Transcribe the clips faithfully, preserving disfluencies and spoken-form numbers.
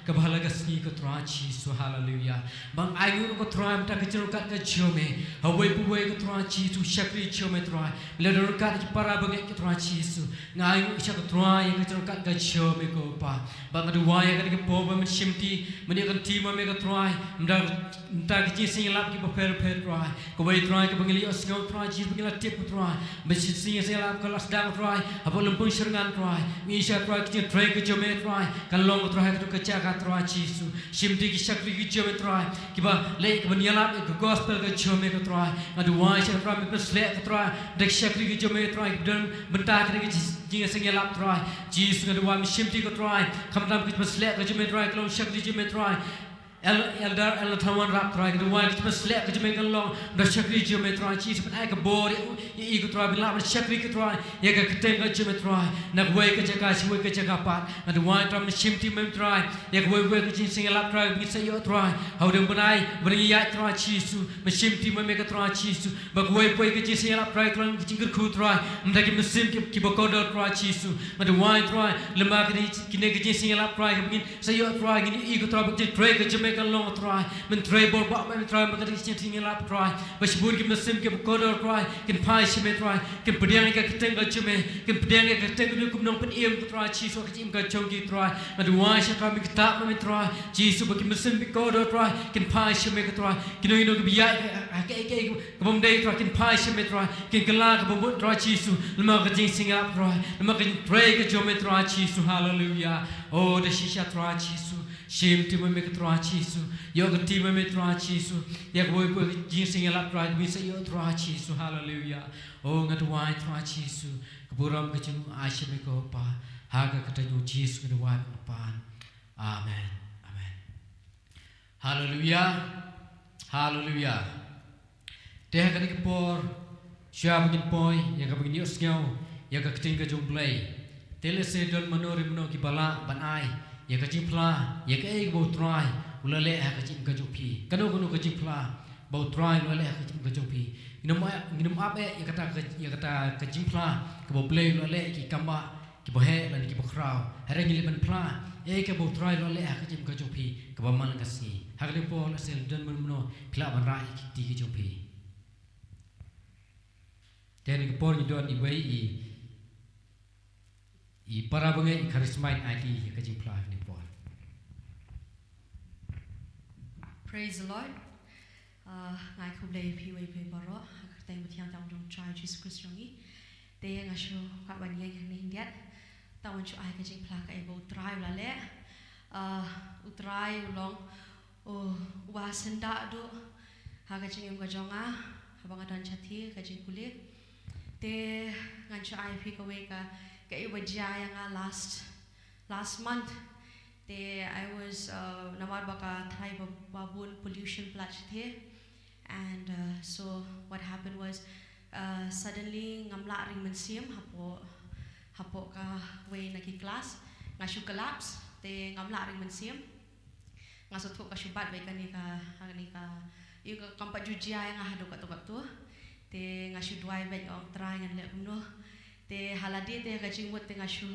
Kaba ha la ka sngi ko Trai Jisu, haleluya. Ba nga ainguh ko Trai mynta ka jingryngkat ka jong me ha uwei pa uwei ko Trai Jisu, shakri jong me Trai. Me la don ryngkat ki para bangeit ko Trai Jisu. Nga ainguh sha ko Trai ïa ka jingryngkat ka jong me ko Pa. Ba nga duwai ïa kane ka por ba men shimti, men ïa ka team me ko Trai. Mynta, mynta ka jingseng ïalap kiba pher pher Trai. Kawei Trai kaba ngi la ïohsngew Trai Jisu, ba ngi la tip ko Trai. Ba shi sngi seng ïalap ka la sdang Trai, haba lympung shyrngan Trai. Ngi ïa Trai ka jingtrei ka jong me Trai, kan long Trai ha ka ka jaka Trai Jisu. Shimti ki shakri ki jong me Trai, kiba leh kiba ïalap ka gospel ka jong me ko Trai. Nga duwai sha Trai, me pynsleh ko Trai da ki shakri ki jong me Trai, kiba don bynta ka ka jingseng ïalap Trai. Jisu nga duwai me shimti ko Trai, khamtam ki pynsleh ka jong me Trai, ka long shakri jong me Trai. El-, Elder, Elder Thawan Rap Trai, ka duwai ka jingpynsleh ka jong me kan long da shakri jong me Trai, Jisu pynai ka bor ïa i ko Trai, ba lah ban shakri ko Trai ïa ka kyrteng ka jong me Trai. Na kawei ka jaka sha kawei ka jaka pat. Nga duwai Trai me shimti me Trai ïa kawei kawei ka jingseng ïalap Trai, ba ngin sa ïoh Trai. Ha u dang bnai ba ngin ïaid Trai Jisu, me shimti me ko Trai Jisu. Ba kawei kawei ka jingseng ïalap Trai ka long ka jingkyrkhu Trai. Mynta ki mynsiem ki, kiba kordor Trai Jisu. Nga duwai Trai lem bad kine, kine ka jingseng ïalap Trai, kaba ngin sa ïoh Trai, ngin ïohi ko Trai ba ka jingtrei ka jong me kan long Trai. Men trei bor bad me Trai, ba ka jingseng ïalap Trai. Ba shibun ki mynsiem kiba kordor Trai kin phai sha me Trai, kin pdiang ïa ka kyrteng ka jong me, kin pdiang ïa ka kyrteng ka jong me kum u nongpynim ko Trai Jisu ha ka jingim ka jong ki Trai. Nga duwai sha Trai, me ktah me Trai Jisu, ba ki mynsiem kiba kordor Trai kin phai sha me ko Trai. Kino kino kiba ïaid ha, ha, ha, ha, ha, kaba ym dei Trai kin phai sha me Trai, kin kylla kaba mut Trai Jisu, lem bad ka jingseng ïalap Trai, lem bad ka jingtrei ka jong me Trai Jisu, haleluya. O da shisha Trai Jisu, shimti me ko Trai Jisu, ïoh ka team me Trai Jisu, ïa kawei kawei ka jingseng ïalap Trai, kaba ngin sa ïoh Trai Jisu, haleluya. O nga duwai Trai Jisu, ka burom ka jingnguh ai sha me ko Pa, ha ka kyrteng jong u Jisu nga duwai bad nga pan. Amen. Amen. Haleluya. Haleluya. Te ha kane ka por, shuwa ba ngin poi ïa kaba ngin ïohsngew ïa ka ktien ka jong U Blei, te lehse don mano re mano kiba lah ban ai ïa ka jingphla ïa kaei kaba U Trai u la leh ha ka jingim ka jong phi. Kano kano ka jingphla ba U Trai u la leh ha ka jingim ka jong phi. Ngin ym, ngin ym ap eh ïa kata ka, ïa kata ka jingphla kaba U Blei u la leh, ki kam ba kiba heh lane kiba khraw. Hynrei ngi leh ban phla ïa kaei kaba U Trai u la leh ha ka jingim ka jong phi kaba man la ka sngi. Ha kane ka por lehse don mano mano phi lah ban rah ïa ki kti ki jong phi. Te ha kane ka por ngi don iwei i, i para bangeit, i charisma, in ai ïa ka jingphla ha kane ka por. Praise the Lord. Ah, nga ai khublei ïa phi uwei pa uwei baroh ha ka kyrteng bathiang jong U Trai Jisu Khrist jong ngi. Te nga shu kwah ban ïeng hangne khyndiat, tang ban shu ai ka jingphla kaei ba U Trai u la leh. Ah, U Trai u long u, uba syndah duh ha ka jingim ka jong nga haba nga don shathie, ka jingpule. Te ngan shu ai ïa phi kawei ka, kaei ba jia ïa nga last, last month. Te I was, uh, namar ba ka tharai ba, ba bun pollution palat shathie. And, uh, so what happened was, uh, suddenly ngam lah ring mynsiem hapoh, hapoh kawei na ki class. Nga shu collapse, te ngam lah ring mynsiem. Nga sngewthuh ka shu bat beit kane ka, kane ka, ïa ka kam pat ju jia ïa nga haduh katto katto. Te nga shu duwai beit, nga ong Trai ngan leh kumno. Te ha lade te ka jingmut te nga shu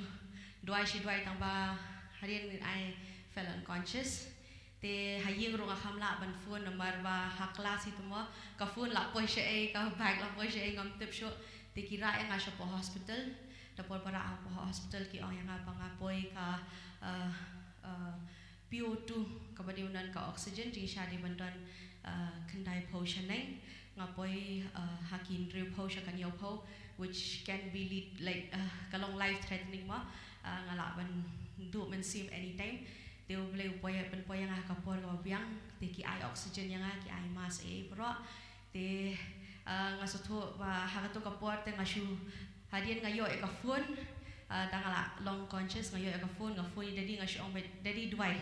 duwai shi duwai tang ba hadien I fell unconscious. Te ha ïing ruh nga kham lah ban phone namar ba ha class hi te mo, ka phone la poi shaei, ka bag la poi shaei, ngam tip shuh. Te ki rah ïa nga shapoh hospital. Da por ba rah hapoh hospital ki ong ïa nga ba nga poi ka, uh, uh, P O two, kaba dei ban don ka oxygen, jingshisha dei ban don, uh, khyndai phew shaneng. Nga poi, uh, ha ki hynriew phew sha ka hynñiew phew, which can be lit-, like, uh, ka long life threatening mo. Uh, nga lah ban duh mynsiem anytime. Te U Blei u poi, pynpoi ïa nga ha ka por kaba biang. Te ki ai oxygen ïa nga, ki ai mask ei ei baroh. Te, uh, nga sngewthuh ba ha kato ka por te nga shu, hadien nga ïoh ïa ka phone, uh, tang nga la long conscious, nga ïoh ïa ka phone, nga phone ïa daddy, nga shu ong beit, "Daddy, duwai."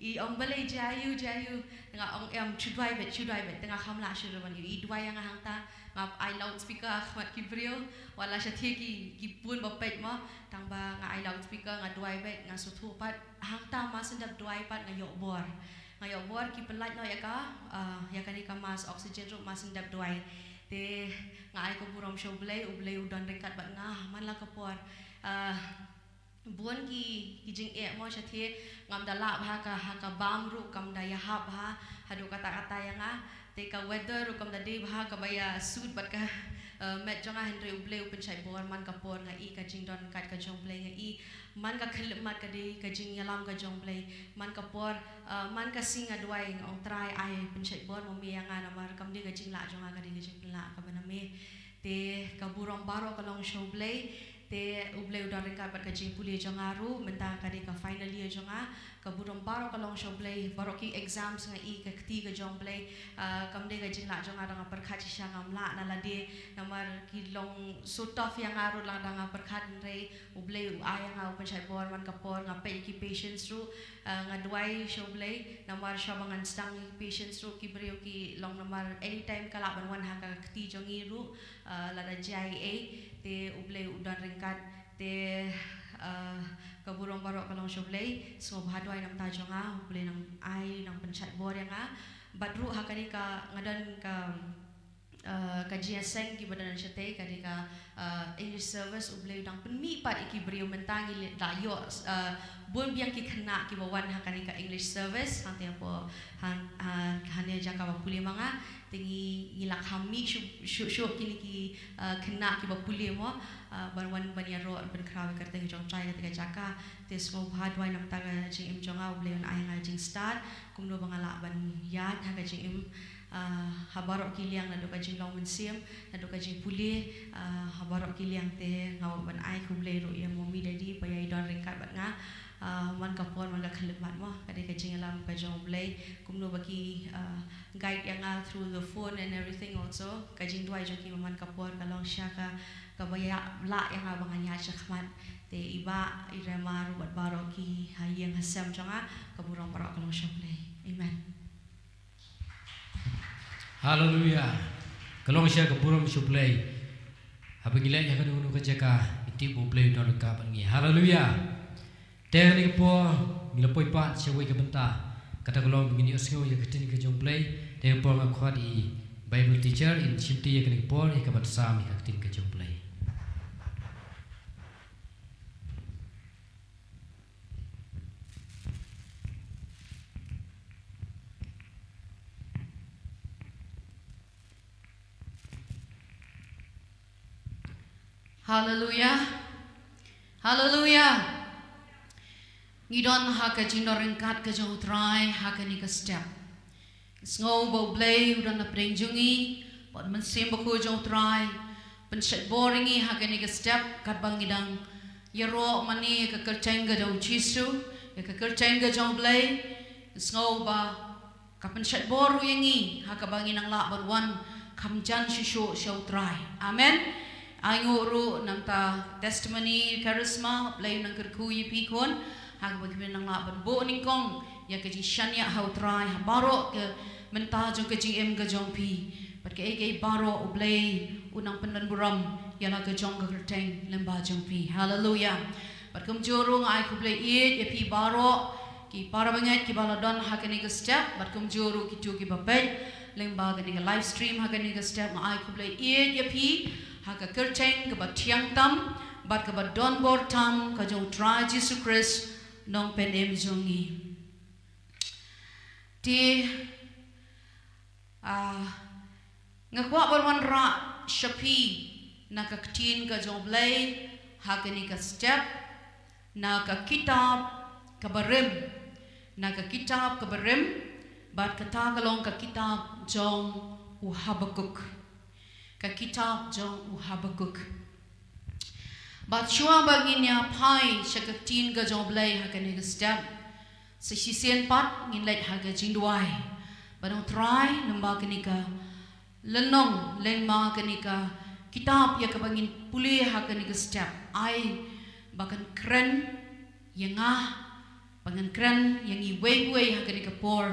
I ong, "Balei, jia aïu, jia aïu?" Nga ong, "Em, shu duwai beit, shu duwai beit." Te nga kham lah shuh ruh ban ïoh, i duwai ïa nga hangta. Nga ai loudspeaker ha khmat ki briew, wat la shathie ki, ki bun ba peit mo. Tang ba nga ai loudspeaker, nga duwai beit, nga sngewthuh pat, hangta mar shen dep duwai pat nga ïoh bor. Nga ïoh bor, ki pynlait noh ïa ka, ah, ïa kane ka mask oxygen ruh mar shen dep duwai. Te nga ai ka burom sha U Blei, U Blei u don ryngkat bad nga man la ka por. Ah, Bun ki, ki jingeh mo shatei, ngam da lah bha ka, ha ka bam ruh kam da ïahap bha, haduh katta katta ïa nga, te ka weather ruh kam da dei bha kaba ïa suit bad ka, eh, met jong nga, hynrei U Blei u pynshait bor man ka por nga i ka jingdon ryngkat ka jong U Blei nga i, man ka khyllipmat ka dei ka jingïalam ka jong U Blei, man ka por, eh, man ka sngi nga duwai nga ong Trai ai pynshait bor ma me ïa nga namar kam dei ka jinglah jong nga ka dei ka jingpynlah kaba na me. Te ka burom baroh ka long sha U Blei. Te U Blei u don ryngkat bad ka jingpule jong nga ruh, mynta ka dei ka final year jong nga. Ka burom baroh ka long sha U Blei, baroh ki exams nga i ka kti ka jong U Blei. Ah, kam dei ka jinglah jong nga da nga pyrkhat shisha ngam lah na lade. Namar ki long so tough ïa nga ruh lada nga pyrkhat hynrei U Blei u ai ïa nga u pynshait bor man ka por nga peit ki patience ruh. Ah, nga duwai sha U Blei, namar shuwa ba ngan sdang ïa ki patience ruh ki briew ki long namar anytime ka lah ban wan ha ka kti jong ngi ruh, ah, lada jia ei ei, te U Blei u don ryngkat, te, ah, ka burom baroh ka long sha U Blei, sngewbha duwai na bynta jong nga, U Blei nang ai, nang pynshait bor ïa nga, bad ruh ha kane ka nga don ka, ah, ka jingïaseng kiba don shatei, ka dei ka, ah, English service, U Blei u dang pynmih pat ïa ki briew mynta ngi la ïoh, ah, bun biang ki khynnah kiba wan ha kane ka English service, hangta hapoh, han, ah, hangne jaka ba pule ma nga, te ngi, ngi la kham mih shuh, shuh, shuh kine ki, ah, khynnah kiba pule mo, ah, ban wan ban ïaroh ban khraw ïa ka kyrteng jong Trai ha kata ka jaka, te sngewbha duwai na bynta ka jingim jong nga, U Blei un ai nga jingstad, kumno ba nga lah ban ïaid ha ka jingim, ah, ha baroh ki liang naduh ka jinglong mynsiem, naduh ka jingpule, ah, ha baroh ki liang te nga wan ban ai khublei ruh ïa mommy daddy ba ïai don ryngkat bad nga, ah, man ka por man ka khyllipmat mo, ka dei ka jingïalam ka jong U Blei, kumno ba ki, ah, guide ïa nga through the phone and everything also, ka jingduwai jong ki man ka por ka long shisha ka, kaba ïa lah ïa nga ba ngan ïaid shakhmat, te i Bah, i Rema ruh bad baroh ki ha ïing ha sem jong nga, ka burom baroh ka long sha U Blei. Amen. Haleluia. Ka long shisha ka burom sha U Blei. Haba ngi leit ha kano kano ka jaka, ngi tip ba U Blei u don ryngkat bad ngi. Haleluia. Te ha kane ka por ngi la poi pat sha kawei ka bynta. Kata ka long ba ngin ïohsngew ïa ka ktien ka jong U Blei. Te ha kane ka por nga khot ïa i Bible teacher in shimti ïa kane ka por ïa ka ban sam ïa ka ktien ka jong U Blei. Haleluia. Haleluia. Ngi don ha ka jingdon ryngkat ka jong U Trai ha kane ka step. Sngew ba U Blei u don na pdeng jong ngi, bad Mynsiem Bakhuid jong U Trai pynshait bor ïa ngi ha kane ka step, katba ngi dang ïaroh mane ïa ka kyrteng ka jong U Jisu, ïa ka kyrteng ka jong U Blei. Sngew ba ka pynshait bor ruh ïa ngi ha kaba ngi nang lah ban wan kham jan shuh shuh sha U Trai. Amen. Ai nguh ruh na bynta testimony, charisma, Blei u nang kyrkhu ïa phi khun ha kaba phi nang lah ban buh nyngkong ïa ka jingshaniah ha U Trai ha baroh ka bynta jong ka jingim ka jong phi. Bad kaei kaei baroh U Blei u nang pyndon burom ïa la ka jong ka kyrteng lyngba jong phi. Haleluia. Bad kumjuh ruh nga ai khublei ïeit ïa phi baroh ki para bangeit kiba la don ha kane ka step, bad kumjuh ruh kito kiba peit lyngba kane ka live stream ha kane ka step, nga ai khublei ïeit ïa phi ha ka kyrteng kaba thiang tam bad kaba don bor tam ka jong U Trai Jisu Khrist, Nongpynim jong ngi. Te, ah, nga kwah ban wanrah sha phi na ka ktien ka jong U Blei ha kane ka step, na ka kitab kaba rim, na ka kitab kaba rim, bad kata ka long ka kitab jong u Habakuk. Ka kitab jong u Habakuk. Bad shuwa ba ngin ïa phai sha ka ktien ka jong U Blei ha kane ka step, sa shisien pat ngin leit ha ka jingduwai. Bad U Trai, lyngba kane ka lynnong, lyngba kane ka kitab ïa kaba ngin pule ha kane ka step, ai ba kan kren ïa nga, ba ngan kren ïa ngi uwei uwei ha kane ka por,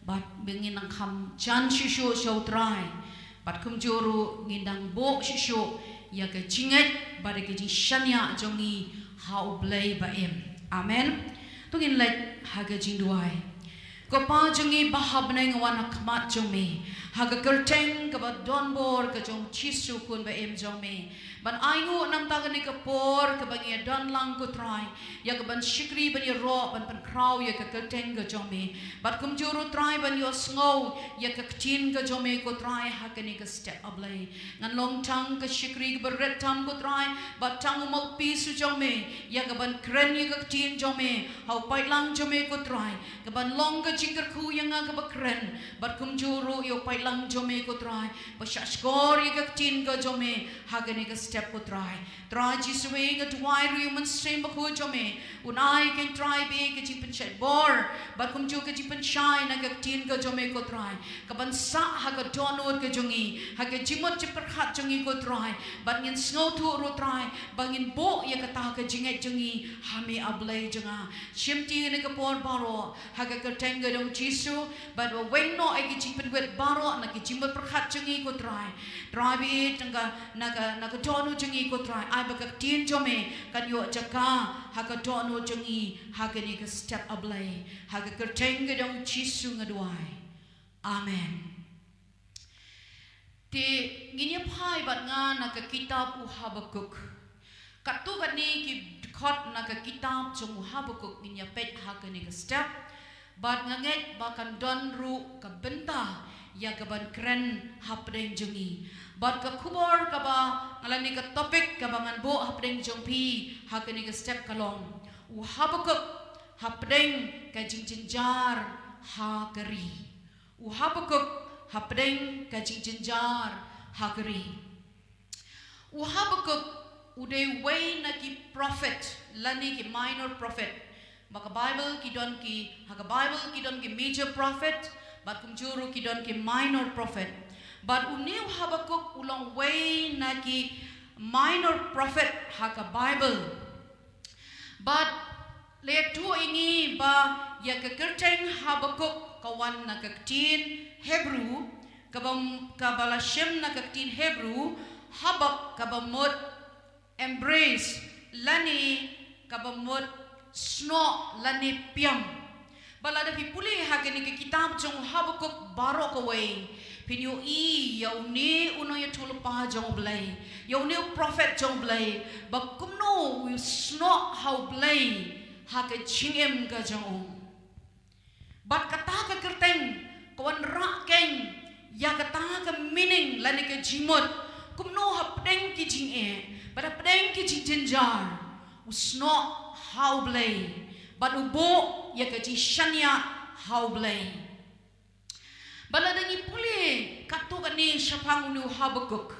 bad ba ngin nang kham jan shuh shuh sha U Trai, bad kumjuh ruh ngin nang buh shuh shuh ïa ka jingngeit bad ïa ka jingshaniah jong ngi ha U Blei ba im. Amen. To ngin leit ha ka jingduwai. Ko Pa jong ngi ba ha bneng, nga wan ha khmat jong me Ha ka kyrteng kaba donbor ka jong Jisu Khun ba im jong me. Ban ainguh namar kane ka por kaba ngi ïa don lang ko Trai, ïa kaban shakri ban ïaroh ban pynkhraw ïa ka kyrteng ka jong me. Bad kumjuh ruh Trai ban ïohsngew ïa ka ktien ka jong me ko Trai ha kane ka step A Blei. Ngan long tang ka shakri kaba rit tam ko Trai, bad tang u mouthpiece u jong me, ïa kaban kren ïa ka ktien jong me ha u paidlang jong me ko Trai, kaban long ka jingkyrkhu ïa nga kaba kren, bad kumjuh ruh ïa u paidlang jong me ko Trai, ba shah shkor ïa ka ktien ka jong me ha kane ka step ko Trai. Trai Jisu e, nga duwai ruh ïa u Mynsiem Bakhuid jong me un ai ko Trai ba ka jingpynshait bor, bad kumjuh ka jingpynshai na ka ktien ka jong me ko Trai, kaban sah ha ka dohnud ka jong ngi, ha ka jingmut jingpyrkhat jong ngi ko Trai, bad ngin sngewthuh ruh Trai ba ngin buh ïa kata ka jingngeit jong ngi ha me A Blei jong nga. Shimti kane ka por baroh ha ka kyrteng ka jong Jisu, bad ba weng noh ïa ka jingpynwit baroh na ka jingmut pyrkhat jong ngi ko Trai. Trai ba ïeit, na ka, na ka, na ka dohnud jong ngi ko Trai, ai ba ka ktien jong me kan ïoh jaka ha ka dohnud jong ngi ha kane ka step A Blei. Ha ka kyrteng ka jong Jisu nga duwai. Amen. Te ngin ïa phai bad nga na ka kitab u Habakuk. Katto katne ki dkhot na ka kitab jong u Habakuk ngin ïa peit ha kane ka step. Bad nga ngeit ba kan don ruh ka bynta ïa kaban kren hapdeng jong ngi. Bad ka khubor kaba, lane ka topic kaba ngan buh hapdeng jong phi ha kane ka step ka long: U Habakuk hapdeng ka jingjynjar ha ka ri. U Habakuk hapdeng ka jingjynjar ha ka ri. U Habakuk u dei uwei na ki prophet, lane ki minor prophet. Ba ka Bible ki don ki, ha ka Bible ki don ki major prophet, bad kumjuh ruh ki don ki minor prophet. Bad une u Habakuk u long uwei na ki minor prophet ha ka Bible. Bad la ïathuh ïa ngi ba ïa ka kyrteng Habakuk ka wan na ka ktien Hebru, kaba, kaba la shim na ka ktien Hebru, Habak kaba mut embrace, lane kaba mut snoh lane piam. Ba lada phi pule ha kane ka kitab jong u Habakuk baroh kawei, phin ïohi ïa une u nongïathuhlypa jong U Blei, ïa une u prophet jong U Blei, ba kumno u snoh ha U Blei ha ka jingim ka jong u. Bad kata ka kyrteng ka wanrah keiñ ïa kata ka meaning lane ka jingmut, kumno hapdeng ki jingeh, bad hapdeng ki jingjynjar, u snoh ha U Blei, bad u buh ïa ka jingshaniah ha U Blei. Bad lada ngi pule katto katne shaphang une u Habakuk,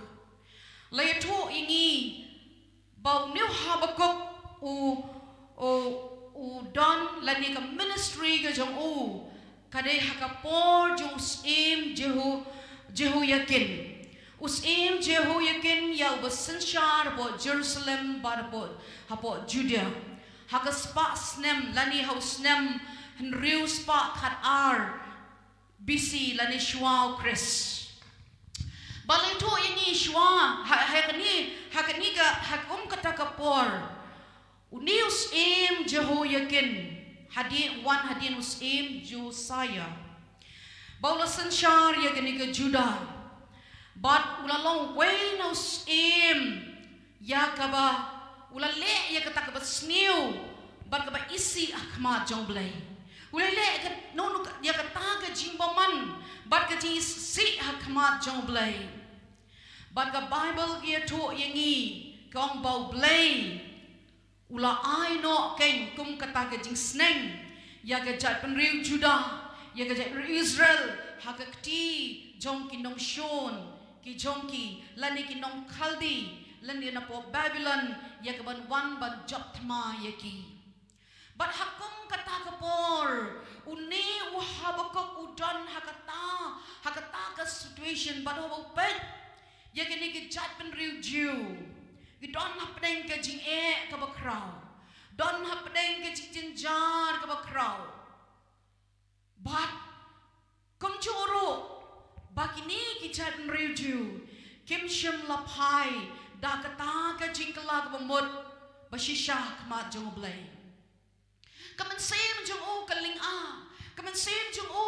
la ïathuh ïa ngi ba une u Habakuk u, u, u don lane ka ministry ka jong u ka dei ha ka por jong u syiem Jehu-, Jehoiakin. U syiem Jehoiakin ïa uba synshar hapoh Jerusalem bad hapoh, hapoh Judea, ha ka spah snem lane ha u snem hynriew spah khat ar B C lane shuwa u Khrist. Ba la ïathuh ïa ngi shuwa, ha, ha kane, ha kane ka, ha kum kata ka por, une u syiem Jehoiakin, hadien, wan hadien u syiem Josiah, ba u la synshar ïa kane ka Judah. Bad u la long uwei na u syiem ïa kaba u la leh ïa kata kaba sniew bad kaba isih ha khmat jong U Blei. U la leh ka, no, no, ïa kata ka jingbymman bad ka jingisih ha khmat jong U Blei. Bad ka Bible ka ïathuh ïa ngi, ka ong ba U Blei u la ai noh keiñ kum kata ka jingsneng ïa ka jaitbynriew Judah, ïa ka jaitbynriew Israel, ha ka kti jong ki nongshun, ki jong ki, lane ki nong Khaldi, lane napoh Babilon, ïa kaban wan ban jop thma ïa ki. Bad ha kum kata ka por, une u Habakuk u don ha kata, ha kata ka situation, bad haba u peit ïa kine ki jaitbynriew Jiw, ki don hapdeng ka jingeh kaba khraw, don hapdeng ka jingjynjar kaba khraw. Bad kumjuh ruh ba kine ki jaitbynriew Jiw kim shym la phai da kata ka jingkylla kaba mut ba shisha ha khmat jong U Blei. Ka mynsiem jong u ka lynga, Ka mynsiem jong u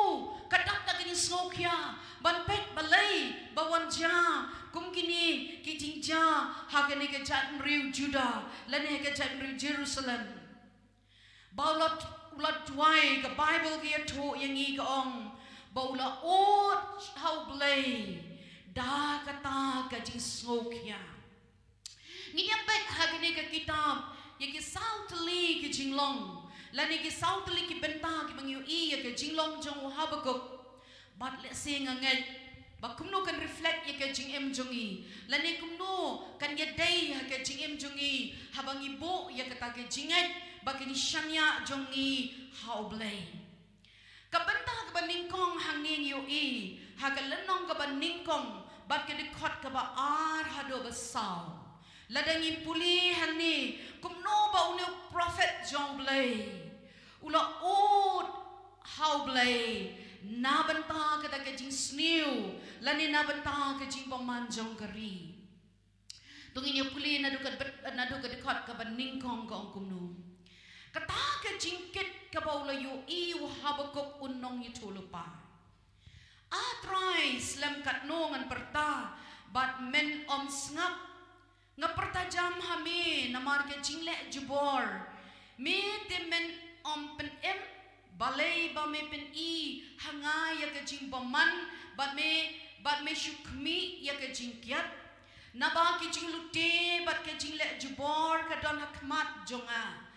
ka dap da ka jingsngewkhia ban peit balei ba wan jia kum kine ki jingjia ha kane ka jaitbynriew Juda lane ha ka jaitbynriew Jerusalem. Ba u la, u la duwai, ka Baibl ka ïathuh ïa ngi, ka ong ba u la ud ha U Blei da kata ka jingsngewkhia. Ngin ïa peit ha kane ka kitab ïa ki saw tylli ki jinglong lane ki saw tylli ki bynta kiba ngi ïohi ïa ka jinglong jong u Habakuk. Bad lehse nga ngeit ba kumno kan reflect ïa ka jingim jong ngi lane kumno kan ïadei ha ka jingim jong ngi haba ngi buh ïa kata ka jingngeit bad ka jingshaniah jong ngi ha U Blei. Ka bynta kaba nyngkong hangne ngi ïohi ha ka lynnong kaba nyngkong bad ka dkhot kaba ar haduh ba saw. Lada ngi pule hangne kumno ba une u prophet jong U Blei u la ud ha U Blei na bynta kata ka jingsniew lane na bynta ka jingbymman jong ka ri. To ngin ïa pule naduh ka, naduh ka dkhot kaba nyngkong, ka ong kumno. Kata ka jingkit kaba u la ïohi u Habakuk u nongïathuhlypa. A Trai, slem katno ngan pyrta bad men ym sngap? Nga pyrta jam ha me namar ka jingleh jubor. Me te men ym pynim? Balei ba me pyni ha nga ïa ka jingbymman bad me, bad me shu khmih ïa ka jingkiad? Naba ki jinglute bad ka jingleh jubor ka don ha khmat jong nga.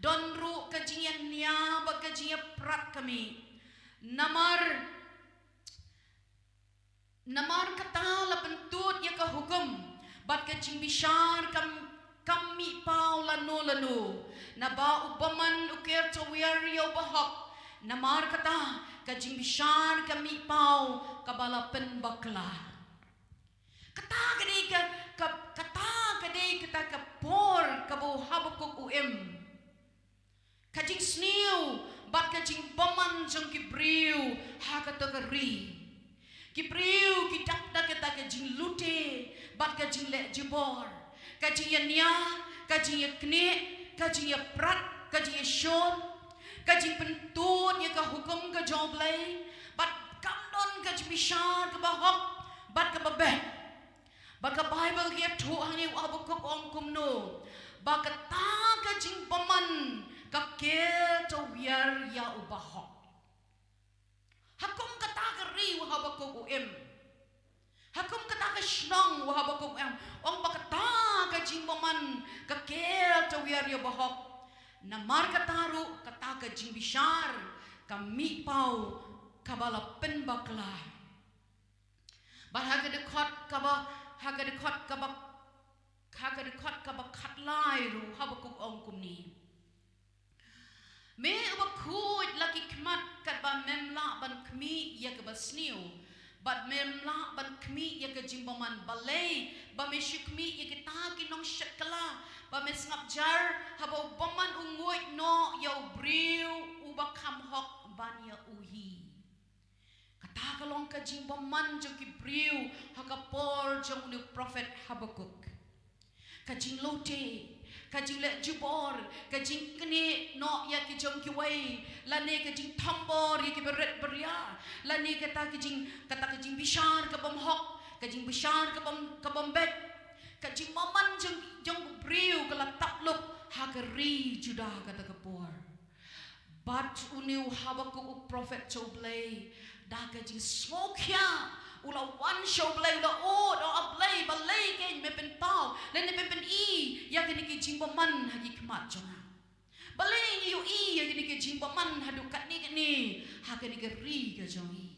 Don ruh ka jingïania bad ka jingïaprat ka mih. Namar, namar kata la pyntud ïa ka hukum bad ka jingbishar kam, kam mih paw lano lano. Naba u bymman u ker tawiar ïa u bahok. Namar kata ka jingbishar ka mih paw kaba la pynbakla. Kata ka dei ka, ka, kata ka dei kata ka por kaba u Habakuk u im. Ka jingsniew bad ka jingbymman jong ki briew ha kata ka ri. Ki briew ki dap da kata ka jinglute bad ka jingleh jubor, ka jingïania, ka jingïaknieh, ka jingïaprat, ka jingïashun, ka jingpyntud ïa ka hukum ka jong U Blei, bad kam don ka jingbishar kaba hok bad kaba beit. Bad ka Baibl ka ïathuh hangne u Habakuk u ong kumno, ba kata ka jingbymman ka ker tawiar ïa u bahok. Ha kum kata ka ri u Habakuk u im. Ha kum kata ka shnong u Habakuk u im. Ong ba kata ka jingbymman ka ker tawiar ïa u bahok. Namar kata ruh kata ka jingbishar ka mih paw kaba la pynbakla. Bad ha ka dkhot kaba, ha ka dkhot kaba, ha ka dkhot kaba khatlai ruh u Habakuk u ong kumne. Me uba khuid la ki khmat katba mem lah ban khmih ïa kaba sniew, bad mem lah ban khmih ïa ka jingbymman, balei ba me shu khmih ïa kita ki nongshet kylla, ba me sngap jar haba u bymman u nguid noh ïa u briew uba kham hok ban ïa u hi. Kata ka long ka jingbymman jong ki briew ha ka por jong une u prophet Habakuk. Ka jinglute, ka jingleh jubor, ka jingknieh noh ïa ki jong kiwei, lane ka jingthombor ïa ki barit baria, lane kata ka jing, kata ka jingbishar ka bym hok, ka jingbishar ka bym, ka bym beit, ka jingbymman jong, jong u briew ka la tap lup ha ka ri Juda kata ka por. Bad une u Habakuk u prophet sha U Blei, da ka jingsngewkhia u la wan sha U Blei, u la ud, "O A Blei, balei kein me pynpaw lane me pyni ïa kine ki jingbymman ha ki khmat jong nga? Balei ngi ïohi ïa kine ki jingbymman haduh katne katne ha kane ka ri ka jong ngi?"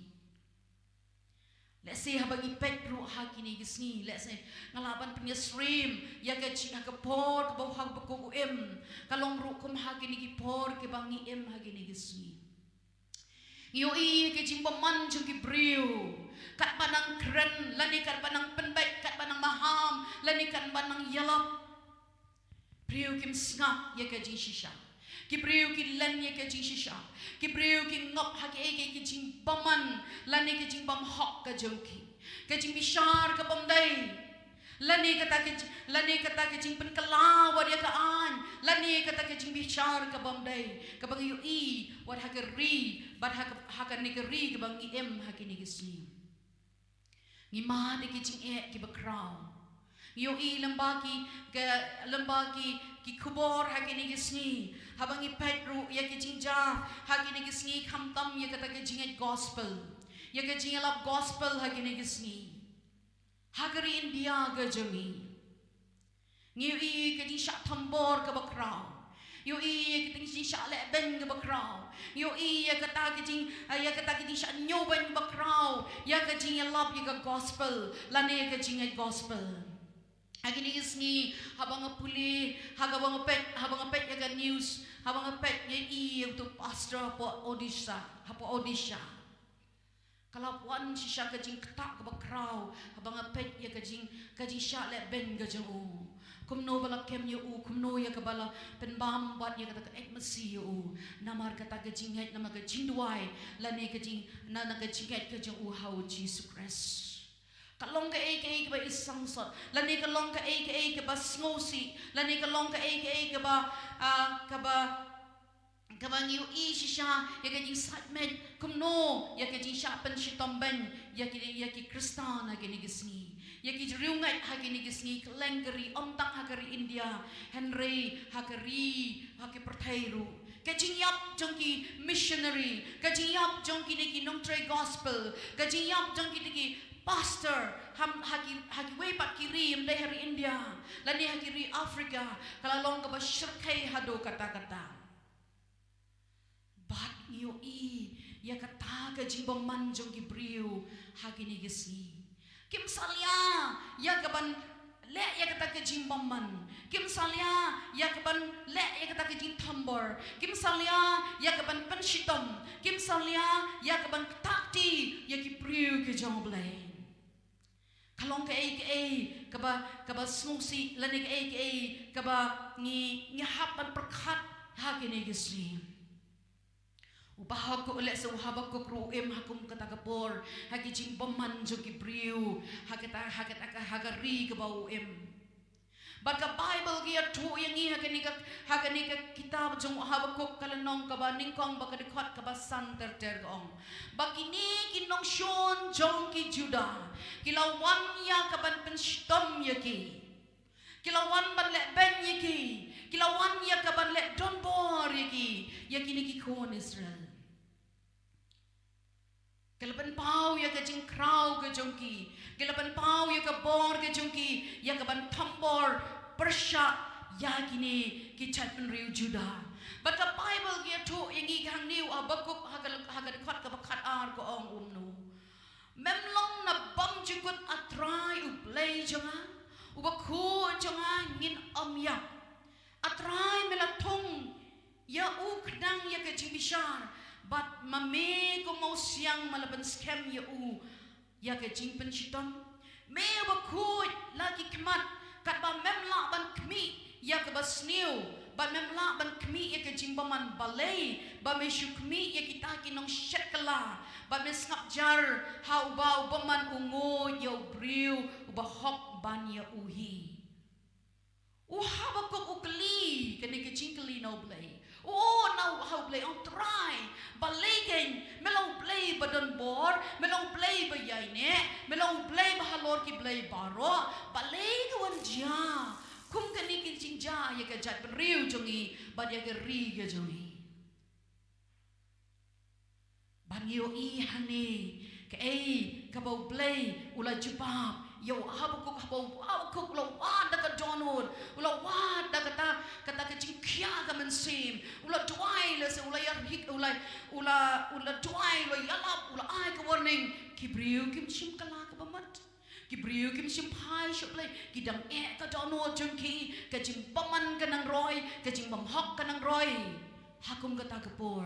Lehse haba ngi peit ruh ha kine ki sngi, lehse nga lah ban pynïasyriem ïa ka jing, ha ka por kaba u Habakuk u im, ka long ruh kum ha kine ki por kiba ngi im ha kine ki sngi. Ngi ïohi ïa ka jingbymman jong ki briew, katba nang kren lane katba nang pynbeit, katba nang maham lane katba nang ïalap. Briew kim sngap ïa ka jingshisha. Ki briew ki len ïa ka jingshisha. Ki briew ki ngop ha kiei kiei ki jingbymman lane ki jingbymhok ka jong ki. Ka jingbishar ka bym dei. Lane kata ka ji-, lane kata ka jingpynkylla wat ïa ka aiñ. Lane kata ka jingbishar ka bym dei, kaba ngi ïohi wat ha ka ri, bad ha ka, ha kane ka ri kaba ngi im ha kine ki sngi. Ngi mad ïa ki jingeh kiba khraw. Ngi ïohi lyngba ki, ka, lyngba ki, ki khubor ha kine ki sngi. Haba ngi peit ruh ïa ki jingjia ha kine ki sngi, khamtam ïa kata ka jingngeit gospel, ïa ka jingïalap gospel ha kine ki sngi. Ha ka ri India ka jong ngi, ngi ïohi ïa ka jingshah thombor kaba khraw. Ngi ïohi ïa ka jingshah lehbeiñ kaba khraw. Ngi ïohi ïa kata ka jing, ïa kata ka jingshah ñiewbeiñ kaba khraw ïa ka jingïalap ïa ka gospel lane ïa ka jingngeit gospel. Ha kine ki sngi, haba nga pule, haba nga peit, haba nga peit ïa ka news, haba nga peit, nga ïohi ïa uto u pastor hapoh Odisha, hapoh Odisha. Ka la wan shisha ka jingktah kaba khraw haba nga peit ïa ka jing, ka jingshah lehbeiñ ka jong u. Kumno ba la kem ïa u, kumno ïa kaba la pynbam bad ïa kata ka eit masi ïa u. Namar kata ka jingngeit, namar ka jingduwai lane ka jing, na, na ka jingngeit ka jong u ha u Jisu Khrist. Ka long kaei kaei kaba i sangsot, lane ka long kaei kaei kaba sngewsih, lane ka long kaei kaei kaba, ah, kaba, kaba ngi ïohi shisha ïa ka jingsaitmeit kumno ïa ka jingshah pynshitom beiñ ïa ki, ïa ki Khristan ha kine ki sngi, ïa ki riewngeit ha kine ki sngi, kylleng ka ri, ym tang ha ka ri India, hynrei ha ka ri, ha ki pyrthei ruh. Ka jingïap jong ki missionary, ka jingïap jong kine ki nongtrei gospel, ka jingïap jong kine ki pastor, ha, ha ki, ha kiwei pat ki ri, ym dei ha ri India lane ha ki ri Africa, ka la long kaba shyrkhei haduh katta katta. Bad ngi ïohi ïa kata ka jingbymman jong ki briew ha kine ki sngi. Kim salia ïa kaban leh ïa kata ka jingbymman. Kim salia ïa kaban leh ïa kata ka jingthombor. Kim salia ïa kaban pynshitom. Kim salia ïa kaban ktah kti ïa ki briew ki jong U Blei. Ka long kaei kaei kaba, kaba sngewsih lane kaei kaei kaba ngi, ngi hap ban pyrkhat ha kine ki sngi. U Habakuk, lehse u Habakuk ruh u im ha kum kata ka por, ha ki jingbymman jong ki briew, ha kata, ha kata ka, ha ka ri kaba u im. Bad ka Baibl ka ïathuh ïa ngi ha kane ka, ha kane ka kitab jong u Habakuk, ka lynnong kaba nyngkong bad ka dkhot kaba san ter ter, ka ong ba kine ki nongshun jong ki Judah ki la wan ïa kaban pynshitom ïa ki. Ki la wan ban lehbeiñ ïa ki. Ki la wan ïa kaban leh donbor ïa ki, ïa kine ki khun Israel. Ki la pynpaw ïa ka jingkhraw ka jong ki. Ki la pynpaw ïa ka bor ka jong ki ïa kaban thombor pyrshah ïa kine ki jaitbynriew Judah. Bad ka Baibl ka ïathuh ïa ngi hangne, u Habakuk ha ka, ha ka dkhot kaba khatar, ka ong kumno: Mem long na bymjukut, A Trai U Blei jong nga, U Bakhuid jong nga, ngin ym ïap. A Trai, me la thung ïa u khnang ïa ka jingbishar, bad ma me kum u siang me la pynskhem ïa u ïa ka jingpynshitom. Me U Bakhuid, la ki khmat, katba mem lah ban khmih ïa kaba sniew, bad mem lah ban khmih ïa ka jingbymman, balei ba me shu khmih ïa kita ki nongshet kylla, bad me sngap jar ha uba u bymman u nguid ïa u briew uba hok ban ïa u hi? U Habakuk u kylli kane ka jingkylli na U Blei. U ong na U, ha U Blei, ong: Trai, balei keiñ, me long U Blei ba donbor, me long U Blei ba ïaineh, me long U Blei ba halor ki blei baroh, balei ka wan jia kum kane ka jingjia ïa ka jaitbynriew jong ngi bad ïa ka ri ka jong ngi? Bad ngi ïohi hangne kaei kaba U Blei u la jubab ïa u Habakuk, haba u Habakuk u la wad da ka dohnud, u la wad da kata, kata ka jingkhia ka mynsiem, u la duwai, lehse u la ïa rik, u la, u la, u la duwai, u la ïalap, u la ai ka warning. Ki briew kim shim kylla kaba mut. Ki briew kim shim phai sha U Blei. Ki dang eh ka dohnud jong ki, ka jingbymman ka nang roi, ka jingbymhok ka nang roi ha kum kata ka por.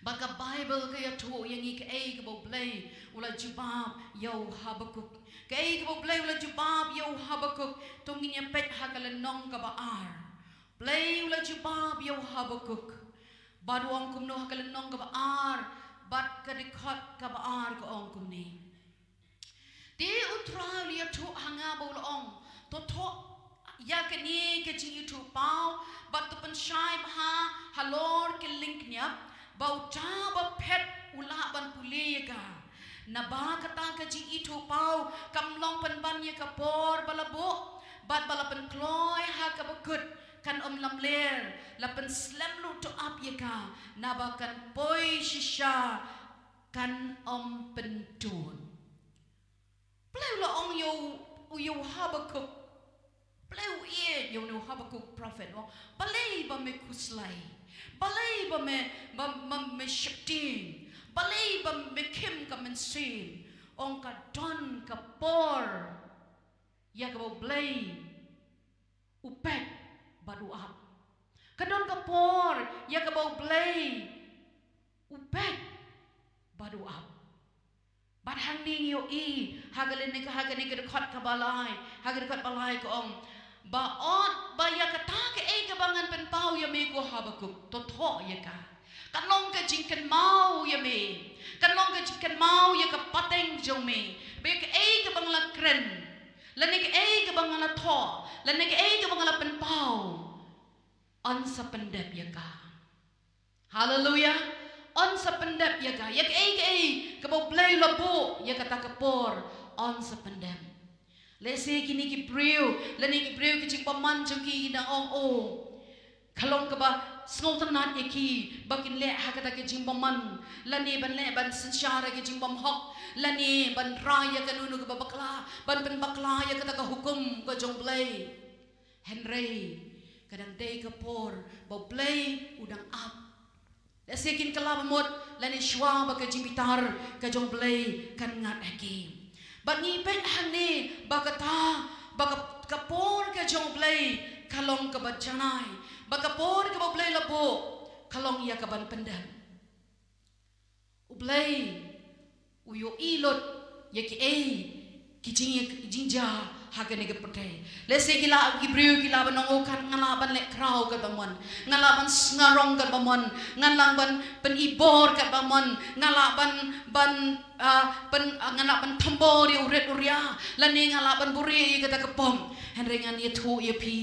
Bad ka Baibl ka ïathuh ïa ngi kaei kaba U Blei u la jubab ïa u Habakuk. Kaei kaba U Blei u la jubab ïa u Habakuk, to ngin ïa peit ha ka lynnong kaba ar. Blei u la jubab ïa u Habakuk. Bad u ong kumno ha ka lynnong kaba ar bad ka dkhot kaba ar, ka ong kumne: Te U Trai u la ïathuh ha nga ba u la ong: To thoh, ïa kane ka jingithuhpaw, bad to pynshai bha halor ki lyngkniap, ba uta uba phet u lah ban pule ïa ka. Naba kata ka jingithuhpaw kam long pynban ïa ka por ba la buh, bad ba la pynkloi ha kaba kut, kan ym lamler, la pynslem lutup ïa ka, naba kan poi shisha, kan ym pyntud. Balei u la ong ïa u, ïa u Habakuk? Balei u ïeit ïa une u Habakuk prophet, u ong, balei ba me khuslai? Balei ba me, ba, ba me sheptieng? Balei ba me khim ka mynsiem? Ong, ka don ka por ïa kaba U Blei u peit bad u ap. Ka don ka por ïa kaba U Blei u peit bad u ap. Bad hangne ngi ïohi, ha kane ka, ha kane ka dkhot kaba lai, ha ka dkhot ba lai ka ong, ba ot ba ïa kata kaei kaba ngan pynpaw ïa me ko Habakuk, to thoh ïa ka. Kan long ka jingkynmaw ïa me. Kan long ka jingkynmaw ïa ka pateng jong me. Ba ïa kaei kaba nga la kren, lane kaei kaba nga la thoh, lane kaei kaba nga la pynpaw, yn sa pyndep ïa ka. Haleluia. Yn sa pyndep ïa ka. Ïa kaei kaei kaba U Blei u la buh ïa kata ka por, yn sa pyndep. Lehse kine ki briew, lane ki briew ki jingbymman jong ki ki dang ong, oh, ka long kaba sngewtynnat ïa ki ba kin leh ha kata ka jingbymman, lane ban leh ban synshar ïa ka jingbymhok, lane ban rai ïa kano kano kaba bakla, ban pynbakla ïa kata ka hukum ka jong U Blei. Hynrei ka dang dei ka por ba U Blei u dang ap. Lehse kin kylla ba mut, lane shuwa ba ka jingbitar ka jong U Blei kan ngat ha ki. Bad ngi peit hangne ba kata, ba ka, ka por ka jong U Blei ka long kaba janai. Ba ka por kaba U Blei la buh ka long ïa kaban pyndep. U Blei u ïohi lut ïa kiei ki jing, jingjia ha kane ka pyrthei. Lehse ki lah, ki briew ki lah ban ong, oh, kan, nga lah ban leh khraw katba mon, nga lah ban sngarong katba mon, nga lah ban pynibor katba mon, nga lah ban, ban, ah, pyn, ah, nga lah ban thombor ïa u rit u ria, lane nga lah ban buhrieh ïa kata ka pop. Hynrei ngan ïathuh ïa phi,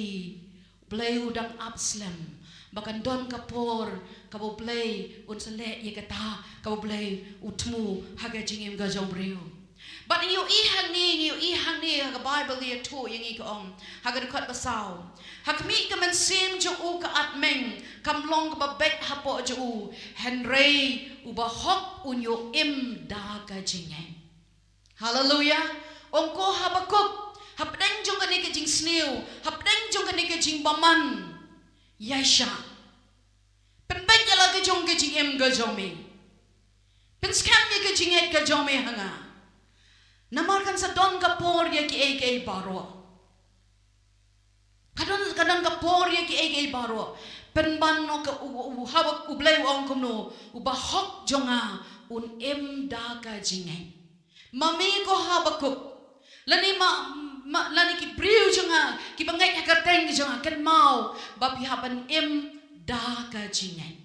U Blei u dang ap slem ba kan don ka por kaba U Blei un sa leh ïa kata kaba U Blei u thmu ha ka jingim ka jong u briew. Bad ngi ïohi hangne, ngi ïohi hangne ha ka Baibl ka ïathuh ïa ngi, ka ong ha ka dkhot ba saw, ha khmih ka mynsiem jong u ka atmeng kam long kaba beit hapoh jong u, hynrei u bahok un ïoh im da ka jingngeit. Haleluia. Ong ko Habakuk, hapdeng jong kane ka jingsniew, hapdeng jong kane ka jingbymman, ïaishah, pynbeit ïa la ka jong ka jingim ka jong me. Pynskhem ïa ka jingngeit ka jong me ha nga. Namar kan sa don ka por ïa kiei kiei baroh. Ka don, ka don ka por ïa kiei kiei baroh. Pynban noh ka, u, u, u, Habakuk, U Blei u ong kumno, u bahok jong nga un im da ka jingngeit. Ma me ko Habakuk, lane ma, ma, lane ki briew jong nga kiba ngeit ha ka kyrteng jong nga, kynmaw ba phi hap ban im da ka jingngeit.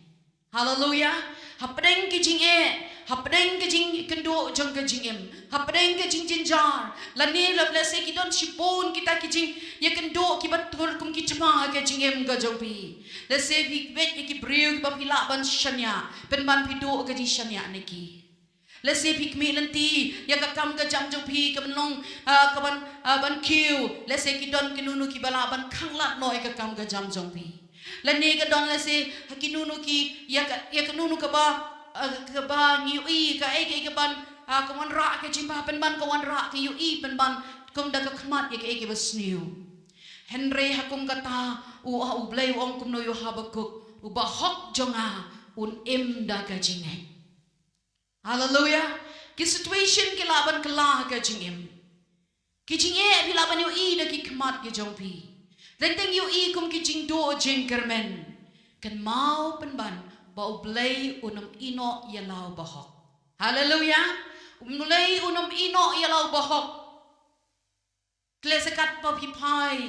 Haleluia. Hapdeng ki jingeh, hapdeng ki jingkynduh jong ka jingim, hapdeng ki jingjynjar, lane lehse ki don shibun kita ki jingïakynduh kiba tur kum ki thma ha ka jingim ka jong phi. Lehse phi peit ïa ki briew kiba phi lah ban shaniah, pynban phi duh ka jingshaniah na ki. Lehse phi khmih lynti ïa ka kam ka jam jong phi ka ban long, ah, ka ban, ah, ban kiew. Lehse ki don kino kino kiba lah ban khanglad noh ïa ka kam ka jam jong phi. Lane ka don lehse ha kino kino ki, ïa ka, ïa kano kano kaba, ah, kaba ngi ïohi kaei kaei kaban, ah, ka wanrah ka jingbha, pynban ka wanrah ka ïohi pynban kum da ka khmat ïa kaei kaba sniew. Hynrei ha kum kata u, ah, U Blei u ong kumno ïa u Habakuk, u bahok jong nga un im da ka jingngeit. Haleluia. Ki situation ki lah ban kylla ha ka jingim. Ki jingeh phi lah ban ïohi da ki khmat ki jong phi. Teng teng ïohi kum ki jingduh jingkyrmen. Kynmaw pynban ba U Blei un ym ïehnoh ïa la u bahok. Haleluia. U Blei un ym ïehnoh ïa la u bahok. Te lehse katba phi phai,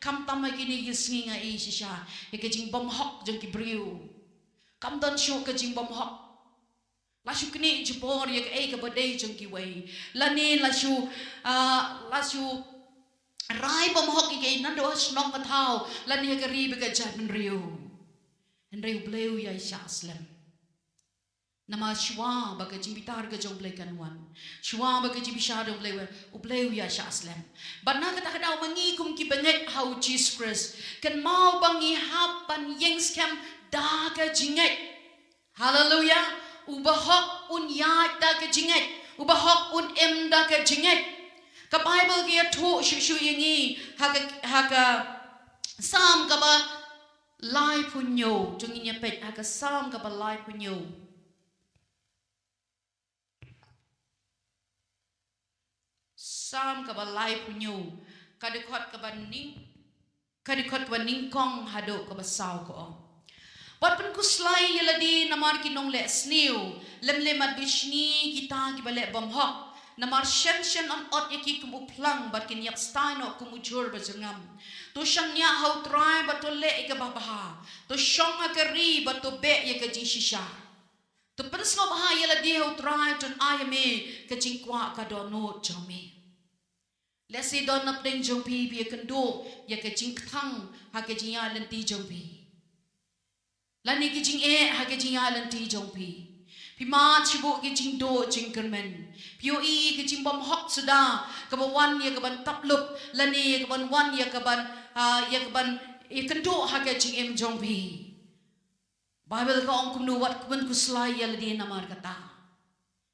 khamtam ha kine ki sngi nga ïohi shisha ïa ka jingbymhok jong ki briew. Kam don shuh ka jingbymhok. La shu knieh jubor ïa kaei kaba dei jong kiwei. Lane la shu, ah, la shu rai bymhok ïa ki naduh ha shnong ka thaw lane ha ka ri bad ka jaitbynriew. Hynrei U Blei u ïai shah slem. Namar shuwa ba ka jingbitar ka jong U Blei kan wan, shuwa ba ka jingbishar jong U Blei, U Blei u ïai shah slem. Bad na kata ka daw ma ngi kum ki bangeit ha U Jisu Khrist, kynmaw ba ngi hap ban ïeng skhem da ka jingngeit. Haleluya. U bahok un ïaid da ka jingngeit. U bahok un im da ka jingngeit. Ka Baibl ka ïathuh shuh shuh ïa ngi ha ka, ha ka Salm kaba laiphew hynñiew, to ngin ïa peit ha ka Salm kaba laiphew hynñiew. Salm kaba laiphew hynñiew, ka dkhot kaba nyng, ka dkhot kaba nyngkong haduh kaba saw ka ong: Wat pynkhuslai ïa lade namar ki nongleh sniew, lem lem wat bishni kita kiba leh bymhok, namar shen shen yn ot ïa ki kum u phlang bad kin ïap stai noh kum u jhur ba jyrngam. To shaniah ha U Trai bad to leh ïa kaba bha. To shong ha ka ri bad to beh ïa ka jingshisha. To pynsngewbha ïa lade ha U Trai, to ai ïa me ka jingkwah ka dohnud jong me. Lehse don napdeng jong phi, phi ïakynduh ïa ka jingkthang ha ka jingïaid lynti jong phi, lane ka jingeh ha ka jingïaid lynti jong phi. Phi mad shibun ki jingduh jingkyrmen. Phi ïohi ka jingbymhok suda kaba wan ïa kaban tap lup, lane ïa kaban wan ïa kaban, ah, ïa kaban ïakynduh ha ka jingim jong phi. Baibl ka ong kumno? Wat pynkhuslai ïa lade namar kata.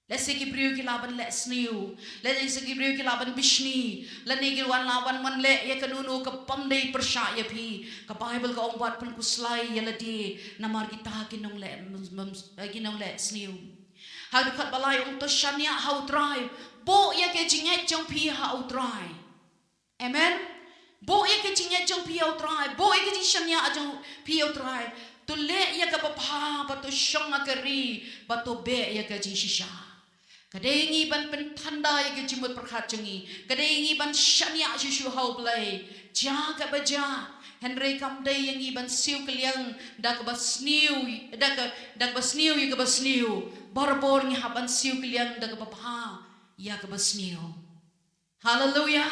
Lehse ki briew ki lah ban leh sniew, lehse ki briew ki lah ban bishni, lane ki wan lah ban wan leh ïa kano kano ka bym dei pyrshah ïa phi. Ka Baibl ka ong wat pynkhuslai ïa lade namar kita ki nongleh, ki nongleh sniew. Ha dkhot ba lai ong to shaniah ha U Trai. Buh ïa ka jingngeit jong phi ha U Trai. Amen. Buh ïa ka jingngeit jong phi ha U Trai. Buh ïa ka jingshaniah jong phi ha U Trai. To leh ïa kaba bha, bad to shong ha ka ri, bad to beh ïa ka jingshisha. Ka dei ïa ngi ban pynthanda ïa ka jingmut pyrkhat jong ngi. Ka dei ïa ngi ban shaniah shuh shuh ha U Blei, jia kaba jia. Hynrei kam dei ïa ngi ban siew kylliang da kaba sniew, da ka, da kaba sniew ïa kaba sniew. Barabor ngi hap ban siew kylliang da kaba bha ïa kaba sniew. Haleluya.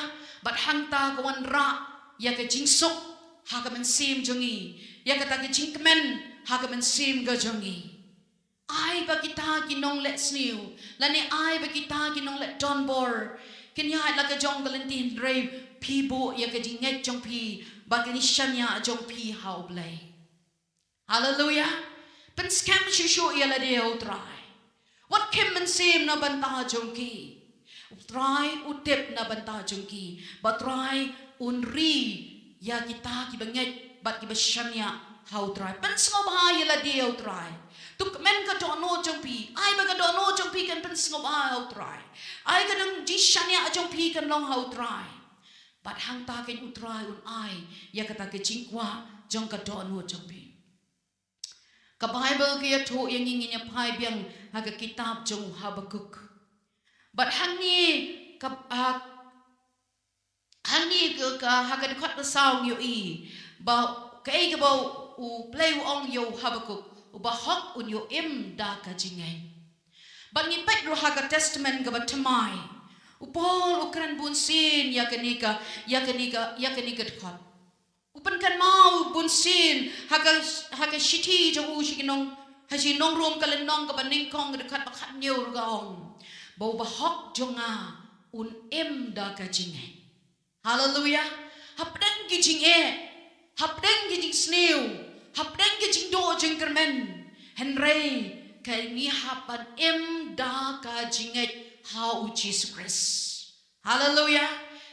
Bad hangta ka wanrah ïa ka jingsuk ha ka mynsiem jong ngi, ïa kata ka jingkmen ha ka mynsiem ka jong ngi. Ai ba kita ki nongleh sniew, lane ai ba kita ki nongleh donbor kin ïaid la ka jong ka lynti, hynrei phi buh ïa ka jingngeit jong phi bad ka jingshaniah jong phi ha U Blei. Haleluya. Pynskhem shuh shuh ïa lade ha U Trai. Wat khim mynsiem na bynta jong ki. U Trai u tip na bynta jong ki. Bad U Trai un ri ïa kita kiba ngeit bad kiba shaniah ha U Trai. Pynsngewbha ïa lade ha U Trai. To kmen ka dohnud jong phi. Ai ba ka dohnud jong phi kan pynsngewbha ha U Trai. Ai ka dang jingshaniah jong phi kan long ha U Trai. Bad hangta keiñ U Trai un ai ïa kata ka jingkwah jong ka dohnud jong phi. Ka Baibl ka ïathuh ïa ngi, ngin ïa phai biang ha ka kitab jong u Habakuk. Bad hangne ka, ha, hangne ka, ka, ha ka dkhot ba saw ngi ïohi ba kaei kaba U Blei u ong ïa u Habakuk, u bahok un ïoh im da ka jingngeit. Bad ngi peit ruh ha ka Testament kaba thymmai, u Paul u kren bunsien ïa kane ka, ïa kane ka, ïa kane ka dkhot. U pynkynmaw bunsien ha ka, ha ka shithi jong u sha ki nong, ha shi nong Rom ka lynnong kaba nyngkong ka dkhot ba khathynñiew ruh ka ong ba u bahok jong nga un im da ka jingngeit. Haleluya. Hapdeng ki jingeh, hapdeng ki jingsniew, hapdeng ki jingduh jingkyrmen, hynrei ka ngi hap ban im da ka jingngeit ha U Jisu Khrist. Haleluya.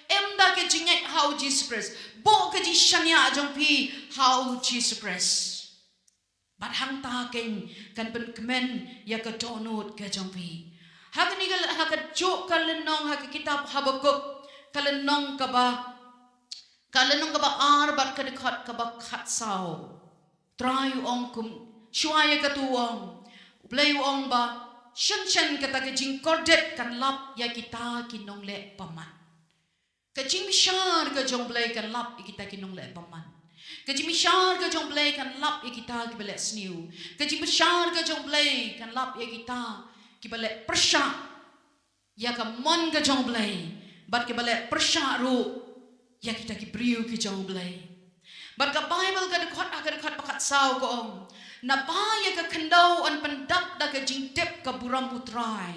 Im da ka jingngeit ha U Jisu Khrist. Buh ka jingshaniah jong phi ha U Jisu Khrist. Bad hangta keiñ kan pynkmen ïa ka dohnud ka jong phi. Ha kane ka, ha kajuh ka lynnong, ha ka kitab Habakuk, ka lynnong kaba, ka lynnong kaba ar bad ka dkhot kaba khatsaw. Trai u ong kum, shuwa ïa katu u ong, U Blei u ong ba shen shen kata ka jingkordit kan lap ïa kita ki nongleh bymman. Ka jingbishar ka jong U Blei kan lap ïa kita ki nongleh bymman. Ka jingbishar ka jong U Blei kan lap ïa kita kiba leh sniew. Ka jingbishar ka jong U Blei kan lap ïa kita kiba leh pyrshah ïa ka mon ka jong U Blei, bad kiba leh pyrshah ruh ïa kita ki briew ki jong U Blei. Bad ka Baibl ka dkhot, ha ka dkhot ba khatsaw ka ong, naba ïa ka khyndew yn pyndap da ka jingtip ka burom U Trai,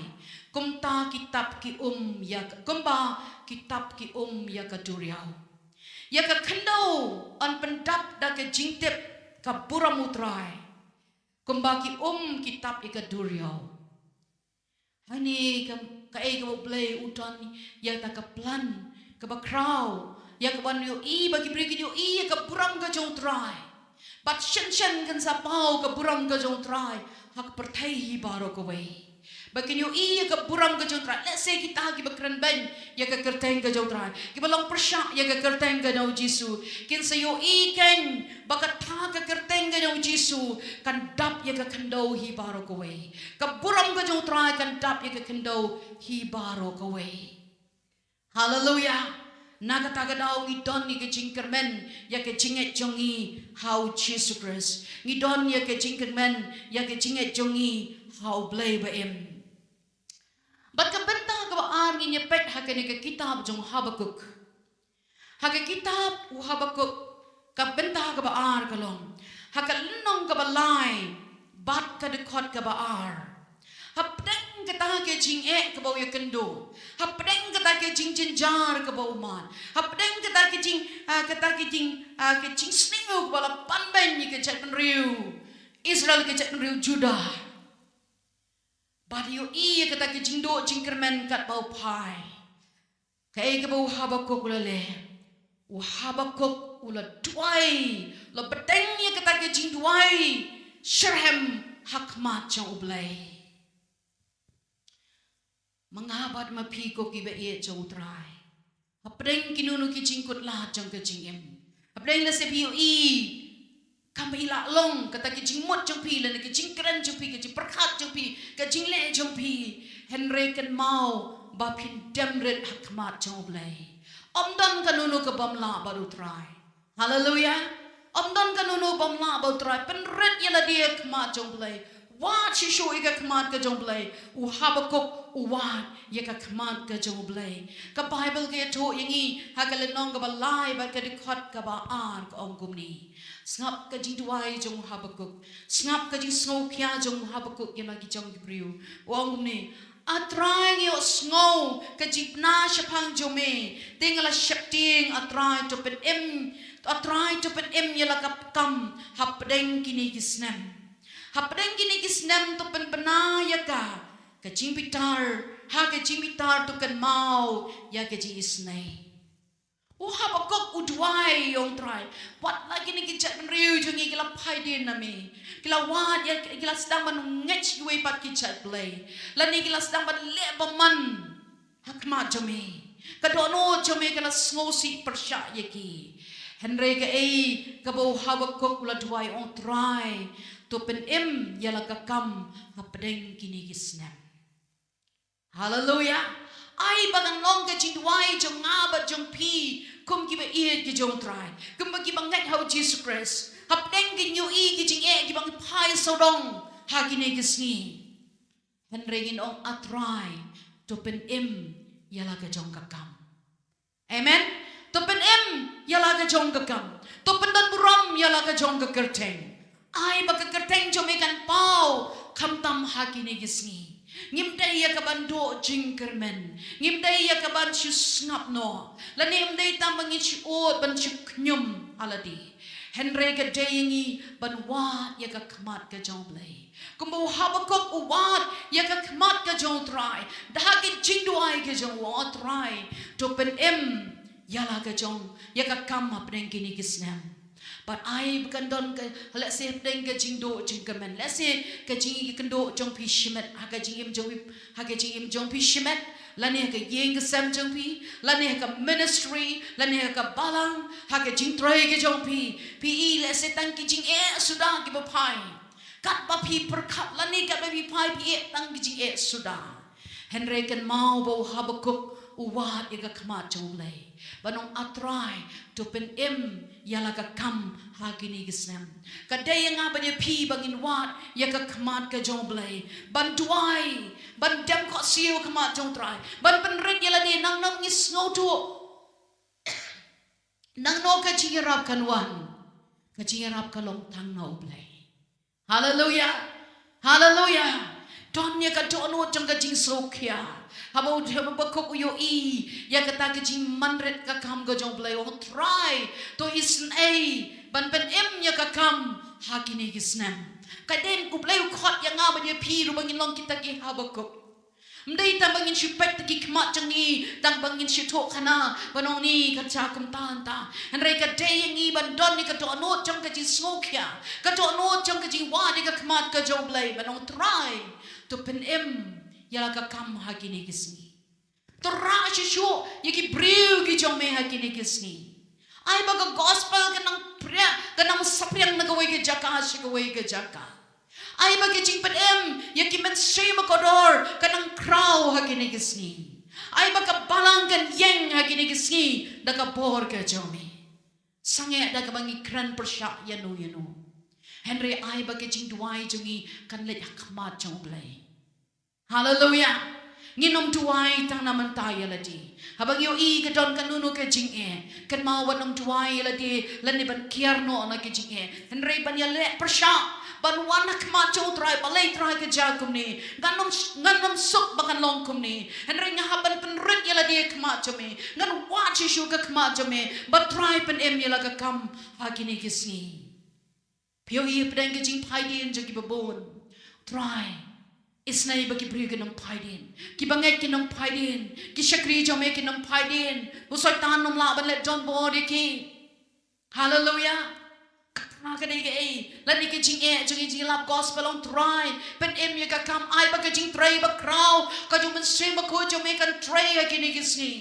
kumta ki tap ki um ïa ka, kumba ki tap ki um ïa ka duriaw. Ïa ka khyndew yn pyndap da ka jingtip ka burom U Trai, kumba ki um ki tap ïa ka duriaw. Hangne ka, kaei kaba U Blei u don ïa kata ka plan kaba khraw, ïa kaban ïohi ba ki briew kin ïohi ïa ka burom ka jong U Trai. Bad shen shen kan sa paw ka burom ka jong U Trai ha ka pyrthei hi baroh kawei. Ba kin ïohi ïa ka burom ka jong U Trai. Lehse kita kiba kren beiñ ïa ka kyrteng ka jong U Trai, kiba long pyrshah ïa ka kyrteng ka jong U Jisu, kin sa ïohi keiñ ba kata ka kyrteng ka jong U Jisu kan dap ïa ka khyndew hi baroh kawei. Ka burom ka jong U Trai kan dap ïa ka khyndew hi baroh kawei. Haleluia. Na kata ka daw ngi don ïa ka jingkyrmen ïa ka jingngeit jong ngi ha U Jisu Khrist. Ngi don ïa ka jingkyrmen ïa ka jingngeit jong ngi ha U Blei ba im. Bad ka bynta kaba ar ngin ïa peit ha kane ka kitab jong Habakuk. Ha ka kitab u Habakuk, ka bynta kaba ar ka long ha ka lynnong kaba lai bad ka dkhot kaba ar. Hapdeng kata ka jingeh kaba u ïakynduh, hapdeng kata ka jingjynjar kaba u mad, hapdeng kata ka jing, ah, kata ka jing, ah, ka jingsniew kaba la pan beiñ ïa ka jaitbynriew Israel, ka jaitbynriew Judah. Bad ïohi ïa kata ka jingduh jingkyrmen katba u phai. Kaei kaba u Habakuk u la leh? U Habakuk u la duwai, la bteng ïa kata ka jingduwai syrhem ha khmat jong U Blei. Ma nga bad ma phi ko kiba ïeit jong U Trai, hapdeng kino kino ki jingkutlad jong ka jingim, hapdeng lehse phi ïohi kam i la long kata ka jingmut jong phi, lane ka jingkren jong phi, ka jingpyrkhat jong phi, ka jingleh jong phi, hynrei kynmaw ba phin dem rit ha khmat jong U Blei. Ym don kano kano ka bym lah bad U Trai. Haleluia. Ym don kano kano bym lah bad U Trai. Pynrit ïa lade ha khmat jong U Blei. Wad shisha ïa ka khmat ka jong U Blei. U Habakuk u wad ïa ka khmat ka jong U Blei. Ka Baibl ka ïathuh ïa ngi ha ka lynnong kaba lai bad ka dkhot kaba ar ka ong kumne. Sngap ka jingduwai jong u Habakuk. Sngap ka jingsngewkhia jong u Habakuk ïa la ki jong ki briew. U ong kumne, A Trai, ngi ïohsngew ka jingpynbna shaphang jong me, te nga la sheptieng, A Trai, to pynim, A Trai, to pynim ïa la ka kam hapdeng kine ki snem. Hapdeng kine ki snem to pynbna ïa ka, ka jingbitar, ha ka jingbitar to kynmaw ïa ka jingisynei. U Habakuk u duwai, ong Trai, wat la kine ki jaitbynriew jong ngi ki la phai dien na me, ki la wad ïa, ki la sdang ban ngeit ïa kiwei pat ki jait Blei, lane ki la sdang ban leh bymman ha khmat jong me. Ka dohnud jong me ka la sngewsih pyrshah ïa ki. Hynrei kaei kaba u Habakuk u la duwai, ong Trai, to pynim ïa la ka kam hapdeng kine ki snem. Haleluia. Ai ba kan long ka jingduwai jong nga bad jong phi kum kiba ïeit ki jong Trai, kum ba kiba ngeit ha u Jisu Khrist. Hapdeng ki ïohi ki jingeh kiba ngi phai sawdong ha kine ki sngi, hynrei ngin ong, A Trai, to pynim ïa la ka jong ka kam. Amen. To pynim ïa la ka jong ka kam. To pyndon burom ïa la ka jong ka kyrteng. Ai ba ka kyrteng jong me kan paw khamtam ha kine ki sngi. Ngim dei ïa kaban duh jingkyrmen, ngim dei ïa kaban shu sngap noh, lane ym dei tang ba ngin shu ud ban shu khñium ha lade. Hynrei ka dei ïa ngi ban wad ïa ka khmat ka jong U Blei. Kumba u Habakuk u wad ïa ka khmat ka jong U Trai, da ha ka jingduwai ka jong u, O Trai, to pynim ïa la ka jong, ïa ka kam hapdeng kine ki snem. Bad ai ba kan don ka, lehse hapdeng ka jingduh jingkyrmen, lehse ka jingïakynduh jong phi shimet ha ka jingim jong phi, ha ka jingim jong phi shimet, lane ha ka ïing ka sem jong phi, lane ha ka ministry, lane ha ka balang, ha ka jingtrei ka jong phi, phi i lehse tang ki jingeh suda kiba phai. Katba phi pyrkhat lane katba phi phai phi ïeh tang ki jingeh suda. Hynrei kynmaw ba u Habakuk u wad ïa ka khmat jong U Blei, ban ong, A Trai, to pynim ïa la ka kam ha kine ki snem. Ka dei ïa nga bad ïa phi ba ngin wad ïa ka khmat ka jong U Blei, ban duwai, ban dem khohsiew khmat jong U Trai, ban pynrit ïa lade, nang nam ngi sngewthuh. Nangno ka jingïarap kan wan? Ka jingïarap ka long tang na U Blei. Haleluya. Haleluya. Don ïa ka dohnud jong ka jingsngewkhia. Haba u Habakuk u ïohi ïa kata ka jingmanrit ka kam ka jong U Blei, u ong, Trai, to isynei ban pynim ïa ka kam ha kine ki snem. Ka dei U Blei u khot ïa nga bad ïa phi ruh ba ngin long kita ki Habakuk. Ym dei tang ba ngin shu peit da ki khmat jong ngi, tang ba ngin shu thoh khana ban ong, ni ka jia kumta kumta. Hynrei ka dei ïa ngi ban don ïa ka dohnud jong ka jingsngewkhia, ka dohnud jong ka jingwad ïa ka khmat ka jong U Blei ban ong, Trai, to pynim ïa la ka kam ha kine ki sngi. To rah shuh shuh ïa ki briew ki jong me ha kine ki sngi. Ai ba ka gospel kan nang phriang, kan nang saphriang na kawei ka jaka sha kawei ka jaka. Ai ba ka jingpynim ïa ki mynsiem bakordor kan nang khraw ha kine ki sngi. Ai ba ka balang kan ïeng ha kine ki sngi da ka bor ka jong me. Sangeh da kaba ngi kren pyrshah ïano ïano. Hynrei ai ba ka jingduwai jong ngi kan leit ha khmat jong U Blei. Haleluya. Ngin ym duwai tang na mynta ïa lade. Haba ngi ïohi ka don kano kano ka jingeh, kynmaw ban ym duwai ïa lade lane ban kiar noh na ka jingeh. Hynrei ban ïaleh pyrshah, ban wan ha khmat jong U Trai, balei Trai ka jia kumne. Ngan ym, ngan ym suk ba kan long kumne. Hynrei nga hap ban pynrit ïa lade ha khmat jong me. Ngan wad shuh shuh ha khmat jong me ba Trai pynim ïa la ka kam ha kine ki sngi. Phi ïohi hapdeng ka jingphaidien jong kiba bun, Trai, isynei ba ki briew kin ym phaidien, ki bangeit kin ym phaidien, ki shakri jong me kin ym phaidien, u Soitan um lah ban leh donbor ïa ki. Haleluya. Kata ka dei kaei? Lane ka jingeh jong ngi, jingïalap gospel, ong, Trai, pynim ïa ka kam, ai ba ka jingtrei bakhraw ka jong U Mynsiem Bakhuid jong me kan trei ha kine ki sngi.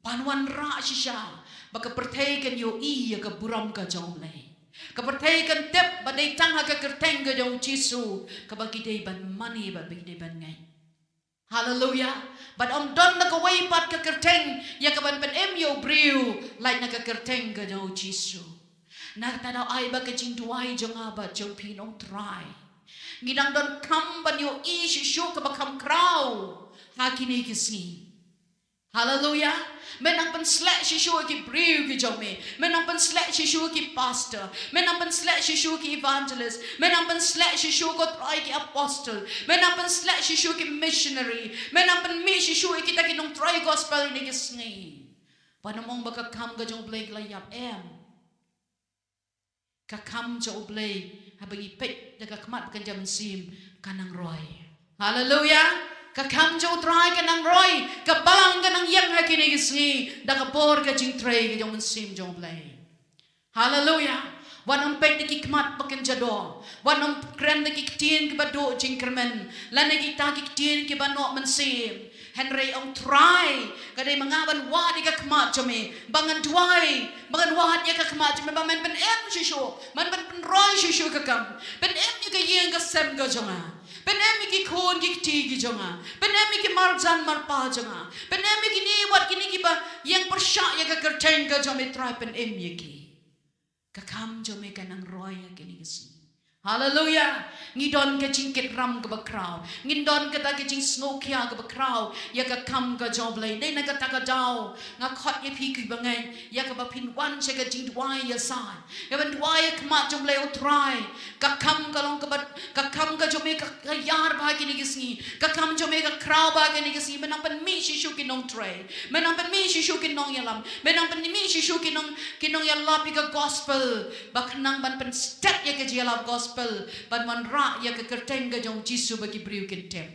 Ban wanrah shisha ba ka pyrthei kan ïohi ïa ka burom ka jong U Blei. Ka pyrthei kan tip ba dei tang ha ka kyrteng ka jong U Jisu kaba ki dei ban mane, ba ki dei ban ngeit. Haleluya. Bad ym don na kawei pat ka kyrteng ïa kaban pynim ïa u briew, lait na ka kyrteng ka jong U Jisu. Na kata daw ai ba ka jingduwai jong nga bad jong phi, ong, Trai, ngi dang donkam ban ïohi shuh shuh kaba kham khraw ha kine ki sngi. Haleluya. Men nang pynsleh shisha ki briew ki jong me. Men nang pynsleh shisha ki pastor. Men nang pynsleh shisha ki evangelist. Men nang pynsleh shisha, ko Trai, ki apostle. Men nang pynsleh shisha ki missionary. Men nang pynmih shisha kita ki nongtrei gospel ha kine ki sngi. Ban ym ong ba ka kam ka jong U Blei ka la ïap, em. Ka kam jong U Blei, haba ngi peit da ka khmat ba kynja mynsiem, ka nang roi. Haleluya. Ka kam jong U Trai ka nang roi. Ka balang ka nang ïeng ha kine ki sngi da ka bor ka jingtrei ka jong U Mynsiem jong U Blei. Haleluya. Wat nym peit da ki khmat ba kynja doh. Wat nym kren da ki ktien kiba duh jingkyrmen, lane kita ki ktien kiba noh mynsiem. Hynrei, ong Trai, ka dei ma nga ban wad ïa ka khmat jong me. Ba ngan duwai, ba ngan wad ïa ka khmat jong me, ba men pynim shisha, men pynroi shisha ka kam. Pynim ïa ka ïing ka sem ka jong nga. Pynim ïa ki khun ki kti ki jong nga. Pynim ïa ki marjan marpa jong nga. Pynim ïa kine wat kine kiba ïeng pyrshah ïa ka kyrteng ka jong me, Trai, pynim ïa ki. Ka kam jong me ka nang roi ha kine ki sngi. Haleluya. Ngi don ka jingkit ram kaba khraw. Ngin don kata ka jingsngewkhia kaba khraw ïa ka kam ka jong U Blei. Dei na kata ka daw nga khot ïa phi kiba ngeit, ïa kaba phin wan sha ka jingduwai ïasaid, ïa ban duwai ha khmat jong U Blei. O Trai, ka kam ka long kaba, ka kam ka jong me ka, ka ïar bha ha kine ki sngi. Ka kam jong me ka khraw bha ha kine ki sngi. Men nang pynmih shisha ki nongtrei. Men nang pynmih shisha ki nongïalam. Men nang pynmih shisha ki nong, ki nongïalap ïa ka gospel, ba khnang ban pynstet ïa ka jingïalap gospel, ban wanrah ïa ka kyrteng ka jong U Jisu ba ki briew kin tip.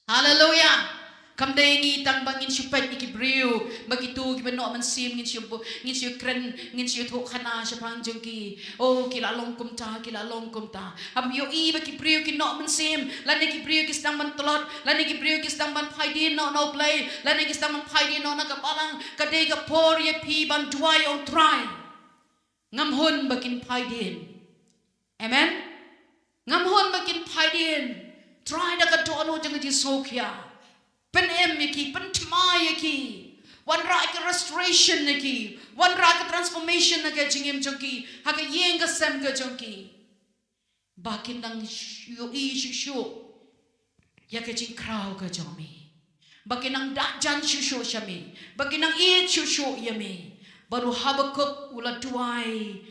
Haleluya. Kam dei ngi tang ba ngin shu peit ïa ki briew, ba kito kiba noh mynsiem ngin shu bu-, ngin shu kren, ngin shu thoh khana shaphang jong ki. O, ki la long kumta, ki la long kumta. Haba ïohi ba ki briew ki noh mynsiem, lane ki briew ki sdang ban tlot, lane ki briew ki sdang ban phaidien noh na U Blei, lane ki sdang ban phaidien noh na ka balang, ka dei ka por ïa phi ban duwai, ong Trai, ngam hun ba kin phaidien. Amen. Ngam hun ba kin phaidien. Trai, da ka dohnud jong ka jingsngewkhia, pynim ïa ki, pynthikna ïa ki. Wanrah ka restoration ïa ki. Wanrah ka transformation ha ka jingim jong ki, ha ka ïing ka sem ka jong ki. Ba kin nang ïohi shuh shuh ïa ka jingkhraw ka jong me. Ba ki nang dah jan shuh shuh sha me. Ba ki nang ïeit shuh shuh ïa me. Bad u Habakuk u la duwai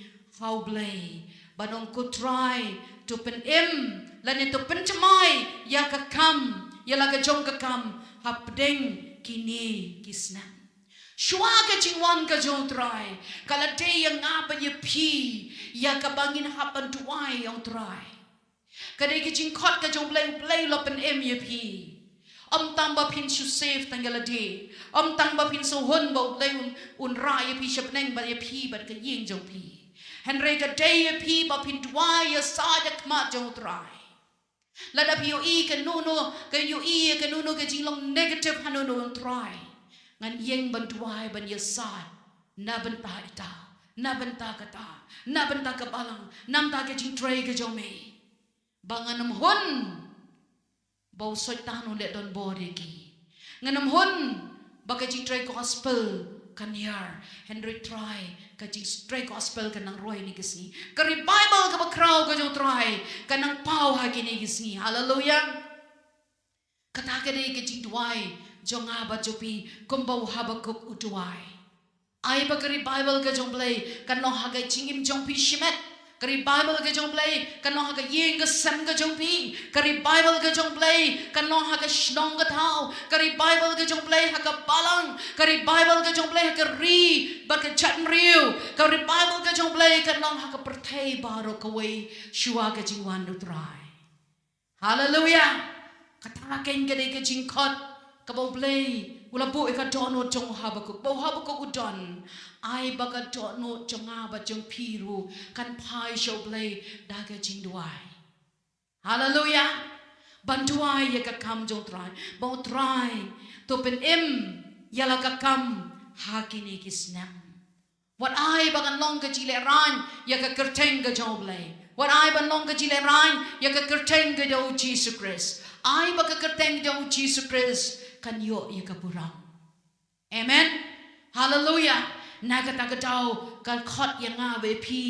ha U Blei. Bad u ong, ko Trai, to pynim lane to pynthymmai ïa ka kam, ïa la ka jong ka kam hapdeng kine ki snem. Shuwa ka jingwan ka jong U Trai, ka la dei ïa nga bad ïa phi, ïa kaba ngin hap ban duwai ïa U Trai. Ka dei ka jingkhot ka jong U Blei, U Blei u la pynim ïa phi. Ym tang ba phin shu save tang ïa lade. Ym tang ba phin shu hun ba U Blei un, un rah ïa phi sha bneng bad ïa phi bad ka ïing jong phi. Hynrei ka dei ïa phi ba phin duwai ïasaid ha khmat jong U Trai. Lada phi ïohi kano kano, ka ïohi ïa kano kano ka jinglong negative ha no no, U Trai, ngan ïeng ban duwai ban ïasaid na bynta ita, na bynta kata, na bynta ka balang, na bynta ka jingtrei ka jong me. Ba ngan ym hun ba u Soitan un leh donbor ïa ki. Ngan ym hun ba ka jingtrei gospel kan hiar. Hynrei Trai, ka jingtrei gospel kan nang roi ha kine ki sngi. Ka revival kaba khraw ka jong U Trai kan nang paw ha kine ki sngi. Haleluia. Kata ka dei ka jingduwai jong nga bad jong phi, kumba u Habakuk u duwai. Ai ba ka revival ka jong U Blei kan long ha ka jingim jong phi shimet. Ka revival ka jong U Blei kan long ha ka ïing ka sem ka jong phi. Ka revival ka jong U Blei kan long ha ka shnong ka thaw. Ka revival ka jong U Blei ha ka balang. Ka revival ka jong U Blei ha ka ri bad ka jaitbynriew. Ka revival ka jong U Blei kan long ha ka pyrthei baroh kawei shuwa ka jingwan U Trai. Haleluia. Kata kein ka dei ka jingkhot kaba U Blei u la buh ïa ka dohnud jong u Habakuk. Ba u Habakuk u don, ai ba ka dohnud jong nga bad jong phi ruh kan phai sha U Blei da ka jingduwai. Haleluia. Ban duwai ïa ka kam jong U Trai. Ba U Trai, to pynim ïa la ka kam ha kine ki snem. Wat ai ba kan long ka jinglehraiñ ïa ka kyrteng ka jong U Blei. Wat ai ban long ka jinglehraiñ ïa ka kyrteng ka jong U Jisu Khrist. Ai ba ka kyrteng jong U Jisu Khrist kan ïoh ïa ka burom. Amen. Haleluia. Na kata ka daw ka khot ïa nga bad ïa phi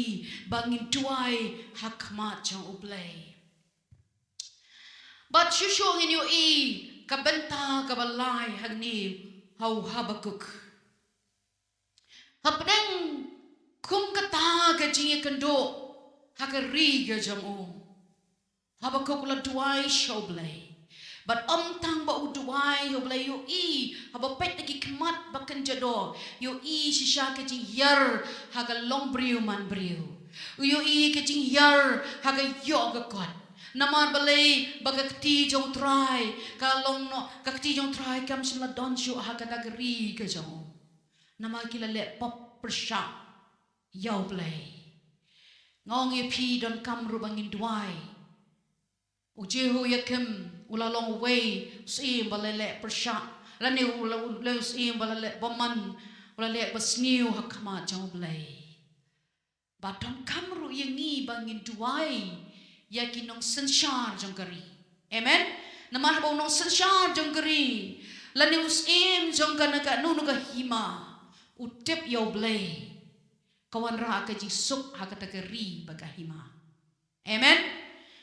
ba ngin duwai ha khmat jong U Blei. Bad shuh shuh ngin ïohi ka bynta kaba lai hangne ha u Habakuk. Hapdeng kum kata ka jingïakynduh ha ka ri ka jong u, Habakuk u la duwai sha U Blei. Bad ym tang ba u duwai, U Blei, ïohi, haba peit da ki khmat ba kynja doh, ïohi shisha ka jinghiar ha ka longbriew manbriew. U ïohi ka jinghiar ha ka ïoh ka kot. Namar balei? Ba ka kti jong U Trai ka long noh, ka kti jong U Trai kam shym la don shuh ha kata ka ri ka jong u. Namar ki la leh pop pyrshah ïa U Blei. Nga ong ïa phi, donkam ruh ba ngin duwai. U Jehoiakim u la long uwei u syiem ba la leh pyrshah, lane u la, u la u syiem ba la leh bymman, u la leh basniew ha khmat jong U Blei. Ba donkam ruh ïa ngi ba ngin duwai ïa ki nongsynshar jong ka ri. Amen. Namar haba u nongsynshar jong ka ri lane u syiem jong ka na kano kano ka hima u tip ïa U Blei, ka wanrah ka jingsuk ha kata ka ri bad ka hima. Amen.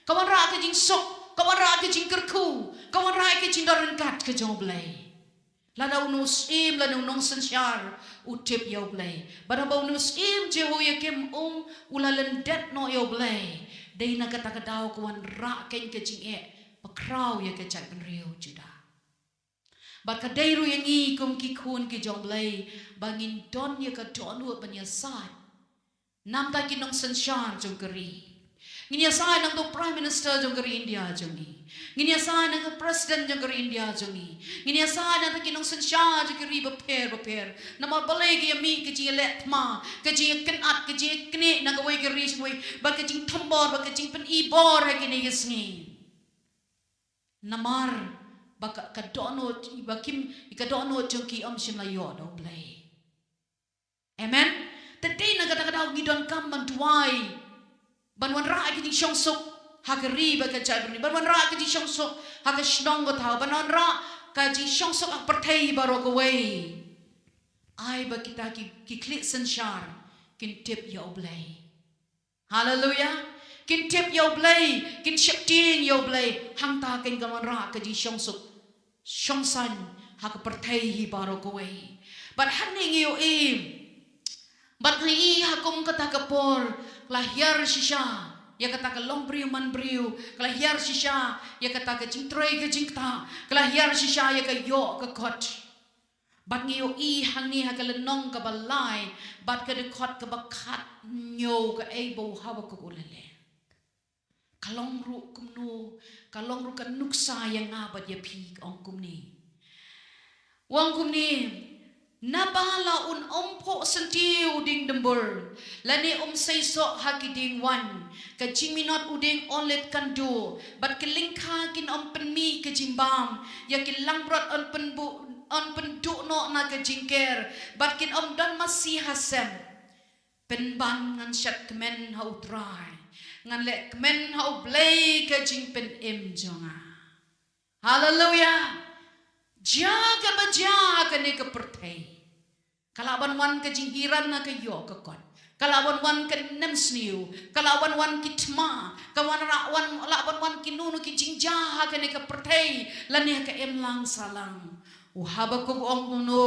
Ka wanrah ka jingsuk, ka wanrah ka jingkyrkhu, ka wanrah ka jingdon ryngkat ka jong U Blei. Lada u nongsyiem lane u nongsynshar u tip ïa U Blei. Bad haba u nongsyiem Jehoiakim um u la lyndet noh ïa U Blei, dei na kata ka daw ka wanrah kein ka jingeh bakhraw ïa ka jaitbynriew Judah. Bad ka dei ruh ïa ngi kum ki khun ki jong U Blei ba ngin don ïa ka dohnud ban ïasaid na bynta ki nongsynshar jong ka ri. Ngin ïasaid na bynta u Prime Minister jong ka ri India jong ngi. Ngin ïasaid na bynta u President jong ka ri India jong ngi. Ngin ïasaid na bynta ki nongsynshar jong ka ri bapher bapher. Namar balei? Ka ïa mih ka jingïaleh thma, ka jingïakynad, ka jingïaknieh na kawei ka ri sha kawei, bad ka jingthombor, bad ka jingpyni bor ha kine ki sngi. Namar ba ka, ka dohnud, ba kim, ka dohnud jong ki ym shym la ïoh da U Blei. Amen. Te dei na kata ka daw ngi donkam ban duwai ban wanrah ka jingshongsuk ha ka ri bad ka jaitbynriew, ban wanrah ka jingshongsuk ha ka shnong ka thaw, ban wanrah ka jingshongsuk ha ka pyrthei baroh kawei. Ai ba kita ki, ki khlieh synshar kin tip ïa U Blei. Haleluia. Kin tip ïa U Blei, kin sheptieng ïa U Blei. Hangta kin wanrah ka jingshongsuk, shongsaiñ ha ka pyrthei hi baroh kawei. Bad hangne ngi ïohi, bad ngi ïohi ha kum kata ka por, ka la hiar shisha ïa kata ka long briew man briew, ka la hiar shisha ïa kata ka jingtrei ka jingktah, ka la hiar shisha ïa ka ïoh ka kot. Bad ngi ïohi hangne ha ka lynnong kaba lai, bad ka dkhot kaba khathynñiew, kaei ba u Habakuk u la leh. Ka long ruh kumno, ka long ruh ka nuksa ïa nga bad ïa phi, ka ong kumne. U ong kumne, naba la un ym phuh syntiew u dieng dymbur, lane um sei soh ha ki dieng waiñ, ka jingminot u dieng olib kan duh, bad ki lyngkha kin ym pynmih ka jingbam, ïa ki langbrot yn pynbuh, yn pynduh noh na ka jingker, bad kin ym don masi ha sem. Pynban ngan shad kmen ha u Trai, ngan leh kmen ha U Blei ka jingpynim jong nga. Haleluia. Jia kaba jia ha kane ka pyrthei, ka lah ban wan ka jinghiar na ka ïoh ka kot, ka lah ban wan ka nemsniew, ka lah ban wan ki thma, ka wan ra-, wan, lah ban wan kino kino ki jingjia ha kane ka pyrthei, lane ha ka imlang sahlang. U Habakuk u ong kumno,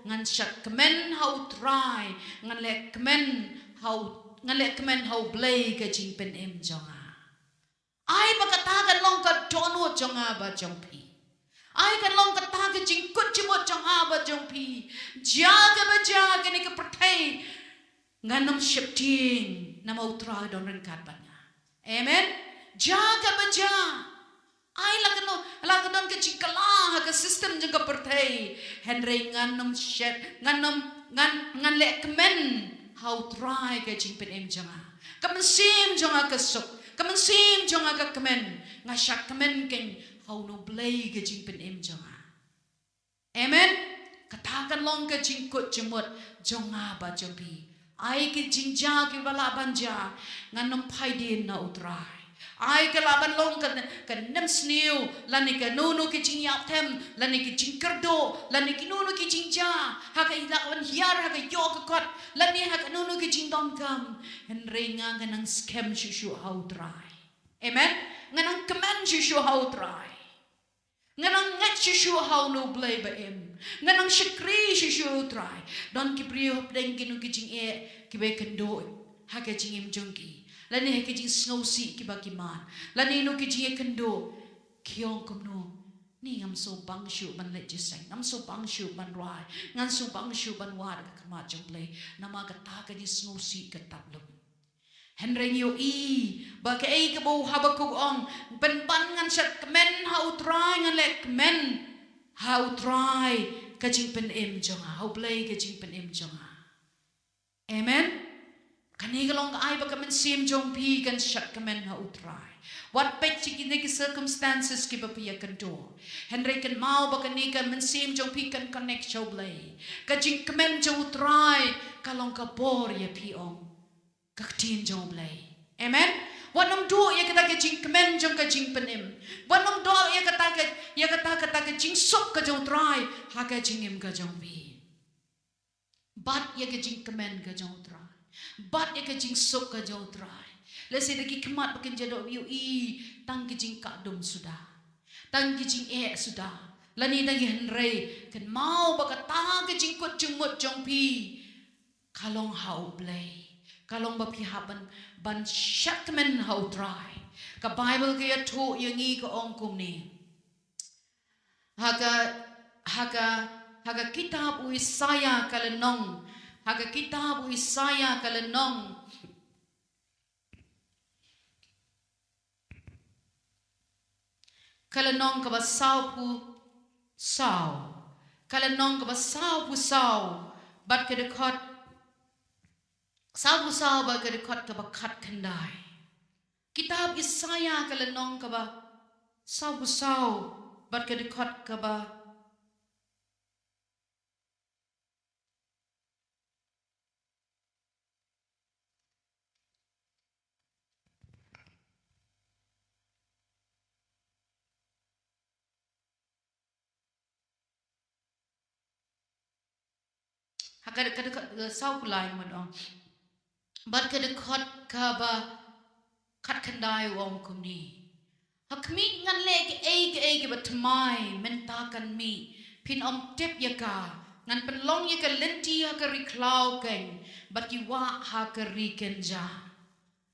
ngan shad kmen ha u Trai, ngan leh kmen ha u, ngan leh kmen ha U Blei ka jingpynim jong nga. Ai ba kata kan long ka dohnud jong nga bad jong phi. Ai kan long kata ka jingkut jingmut jong nga bad jong phi. Jia kaba jia ha kane ka pyrthei, ngan ym sheptieng, namar u Trai u don ryngkat bad nga. Amen. Jia kaba jia, ai la ka don, la ka don ka jingkylla ha ka system jong ka pyrthei, hynrei ngan ym shet, ngan ym, ngan, ngan leh kmen ha u Trai ka jingpynim jong nga. Ka mynsiem jong nga ka suk, ka mynsiem jong nga ka kmen. Nga shad kmen keiñ ha u Blei ka jingpynim jong nga. Amen. Kata kan long ka jingkut jingmut jong nga bad jong phi. Ai ki jingjia kiba lah ban jia, ngan ym phai dien na u Trai. Ai ka lah ban long ka, ka nemsniew, lane kano kano ki jingïap them, lane ki jingkyrduh, lane kino kino ki jingjia, ha ka lah ban hiar ha ka ïoh ka kot, lane ha kano kano ki jingdonkam. Hynrei nga ngan nang skhem shuh shuh ha u Trai. Amen. Ngan nang kmen shuh shuh ha u Trai. Ngan nang ngeit shuh shuh ha u Blei ba im. Ngan nang shakri shuh shuh ha u Trai. Don ki briew hapdeng kino ki jingeh kiba ïakynduh ha ka jingim jong ki, lane ha ki jingsngewsih kiba ki mad, lane kino ki jingïakynduh, ki ong kumno, ni ngam sngewbang shuh ban leit jingïaseng, ngam sngewbang shuh ban rwai, ngam sngewbang shuh ban wad ha ka khmat jong u Blei, namar kata ka jingsngewsih ka tap lum. Hynrei ngi ïohi ba kaei kaba u Habakuk u ong, pynban ngan shad kmen ha u Trai, ngan leh kmen ha u Trai ka jingpynim jong nga, ha u Blei ka jingpynim jong nga. Amen. Kane ka long kaei ba ka mynsiem jong phi kan shad kmen ha u Trai. Wat peit sha kine ki circumstances kiba phi ïakynduh, hynrei kynmaw ba kane ka mynsiem jong phi kan connect sha u Blei. Ka jingkmen jong u Trai ka long ka bor ïa phi, ong ka ktien jong u Blei. Amen. Wat nym duh ïa kata ka jingkmen jong ka jingpynim. Wat nym duh ïa kata ka, ïa kata, kata ka jingsuk ka jong u Trai ha ka jingim ka jong phi. Bat ïa ka jingkmen ka jong u Trai. Bat ïa ka jingsuk ka jong u Trai. Lehse da ki khmat ba kynja doh, ïohi tang ki jingkah dum suda, tang ki jingeh suda, lane tang ki, hynrei kynmaw ba kata ka jingkut jingmut jong phi ka long ha u Blei. Ka long ba phi hap ban, ban shad kmen ha u Trai. Ka Baibl ka ïathuh ïa ngi, ka ong kumne. Ha ka, ha ka, ha ka kitab u Isaïah ka lynnong, ha ka kitab u Isaïah ka lynnong, ka lynnong kaba sawphew saw, ka lynnong kaba sawphew saw, bad ka dkhot sawphew saw bad ka dkhot kaba khatkhyndai. Kitab Isaïah ka lynnong kaba sawphew saw bad ka dkhot kaba Ha ka, ka, ka, ka sawphew lai, mut ong. Bad ka dkhot kaba khatkhyndai u ong kumne. Ha khmih ngan leh kaei kaei kaba thymmai, mynta kan mih phin ym tip ïa ka. Ngan pynlong ïa ka lynti ha ka ri khlaw keiñ, bad ki wah ha ka ri kynja.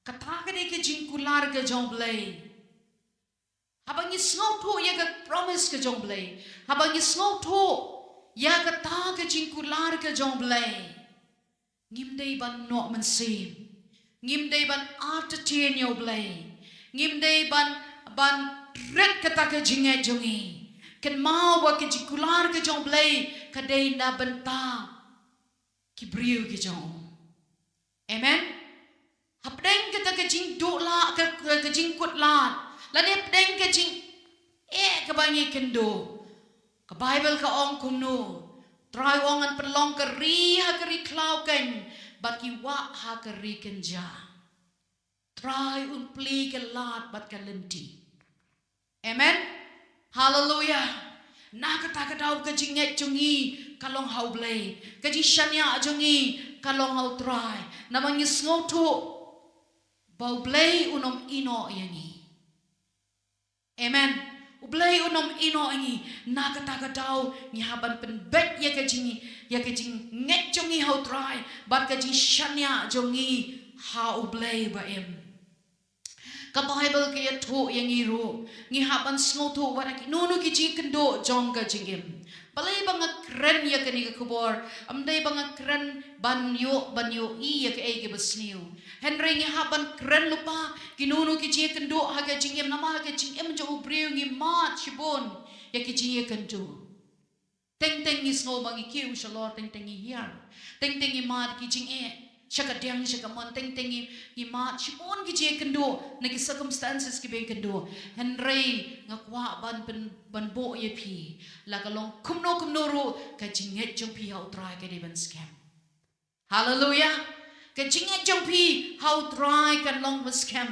Kata ka dei ka jingkular ka jong U Blei. Haba ngi sngewthuh ïa ka promise ka jong U Blei, haba ngi sngewthuh ïa kata ka jingkular ka jong U Blei, ngim dei ban noh mynsiem. Ngim dei ban entertain ïa U Blei. Ngim dei ban, ban rit kata ka jingngeit jong ngi. Kynmaw ba ka jingkular ka jong U Blei ka dei na bynta ki briew ki jong u. Amen. Hapdeng kata ka jingduh lad, ka, ka, ka jingkut lad, lane hapdeng ka jingeh kaba ngi kynduh, ka Baibl ka ong kumno? Trai u ong, ngan pynlong ka ri ha ka ri khlaw keiñ, bad ki wah ha ka ri kynja. Trai un plie ka lad bad ka lynti. Amen. Haleluia. Na kata ka daw ka jingngeit jong ngi ka long ha U Blei. Ka jingshaniah jong ngi ka long ha U Trai. Namar ngi sngewthuh ba U Blei un ym ïehnoh ïa ngi. Amen. U Blei un ym ïehnoh ïa ngi. Na kata ka daw ngi hap ban pynbeit ïa ka jing, ïa ka jingngeit jong ngi ha U Trai bad ka jingshaniah jong ngi ha U Blei ba im. Ka Baibl ka ïathuh ïa ngi ruh, ngi hap ban sngewthuh wat ha kino kino ki jingkynduh jong ka jingim. Balei ba nga kren ïa kane ka khubor? Ym dei ba nga kren ban ïoh, ban ïohi ïa kaei kaba sniew. Hynrei ngi hap ban kren lypa, kino kino ki jingkynduh ha ka jingim, namar ha ka jingim jong u briew ngi mad shibun ïa ki jingkynduh. Teng teng ngi sngew ba ngi kiew shalor, teng teng ngi hiar. Teng teng ngi mad ki jingeh sha ka diang sha ka mon, teng teng ngi, ngi mad shibun ki jingkynduh na ki circumstances kiba kynduh. Hynrei nga kwah ban pyn, ban buh ïa phi, la ka long kumno kumno ruh, ka jingngeit jong phi ha U Trai ka dei ban skhem. Haleluia. Ka jingngeit jong phi ha U Trai kan long ba skhem.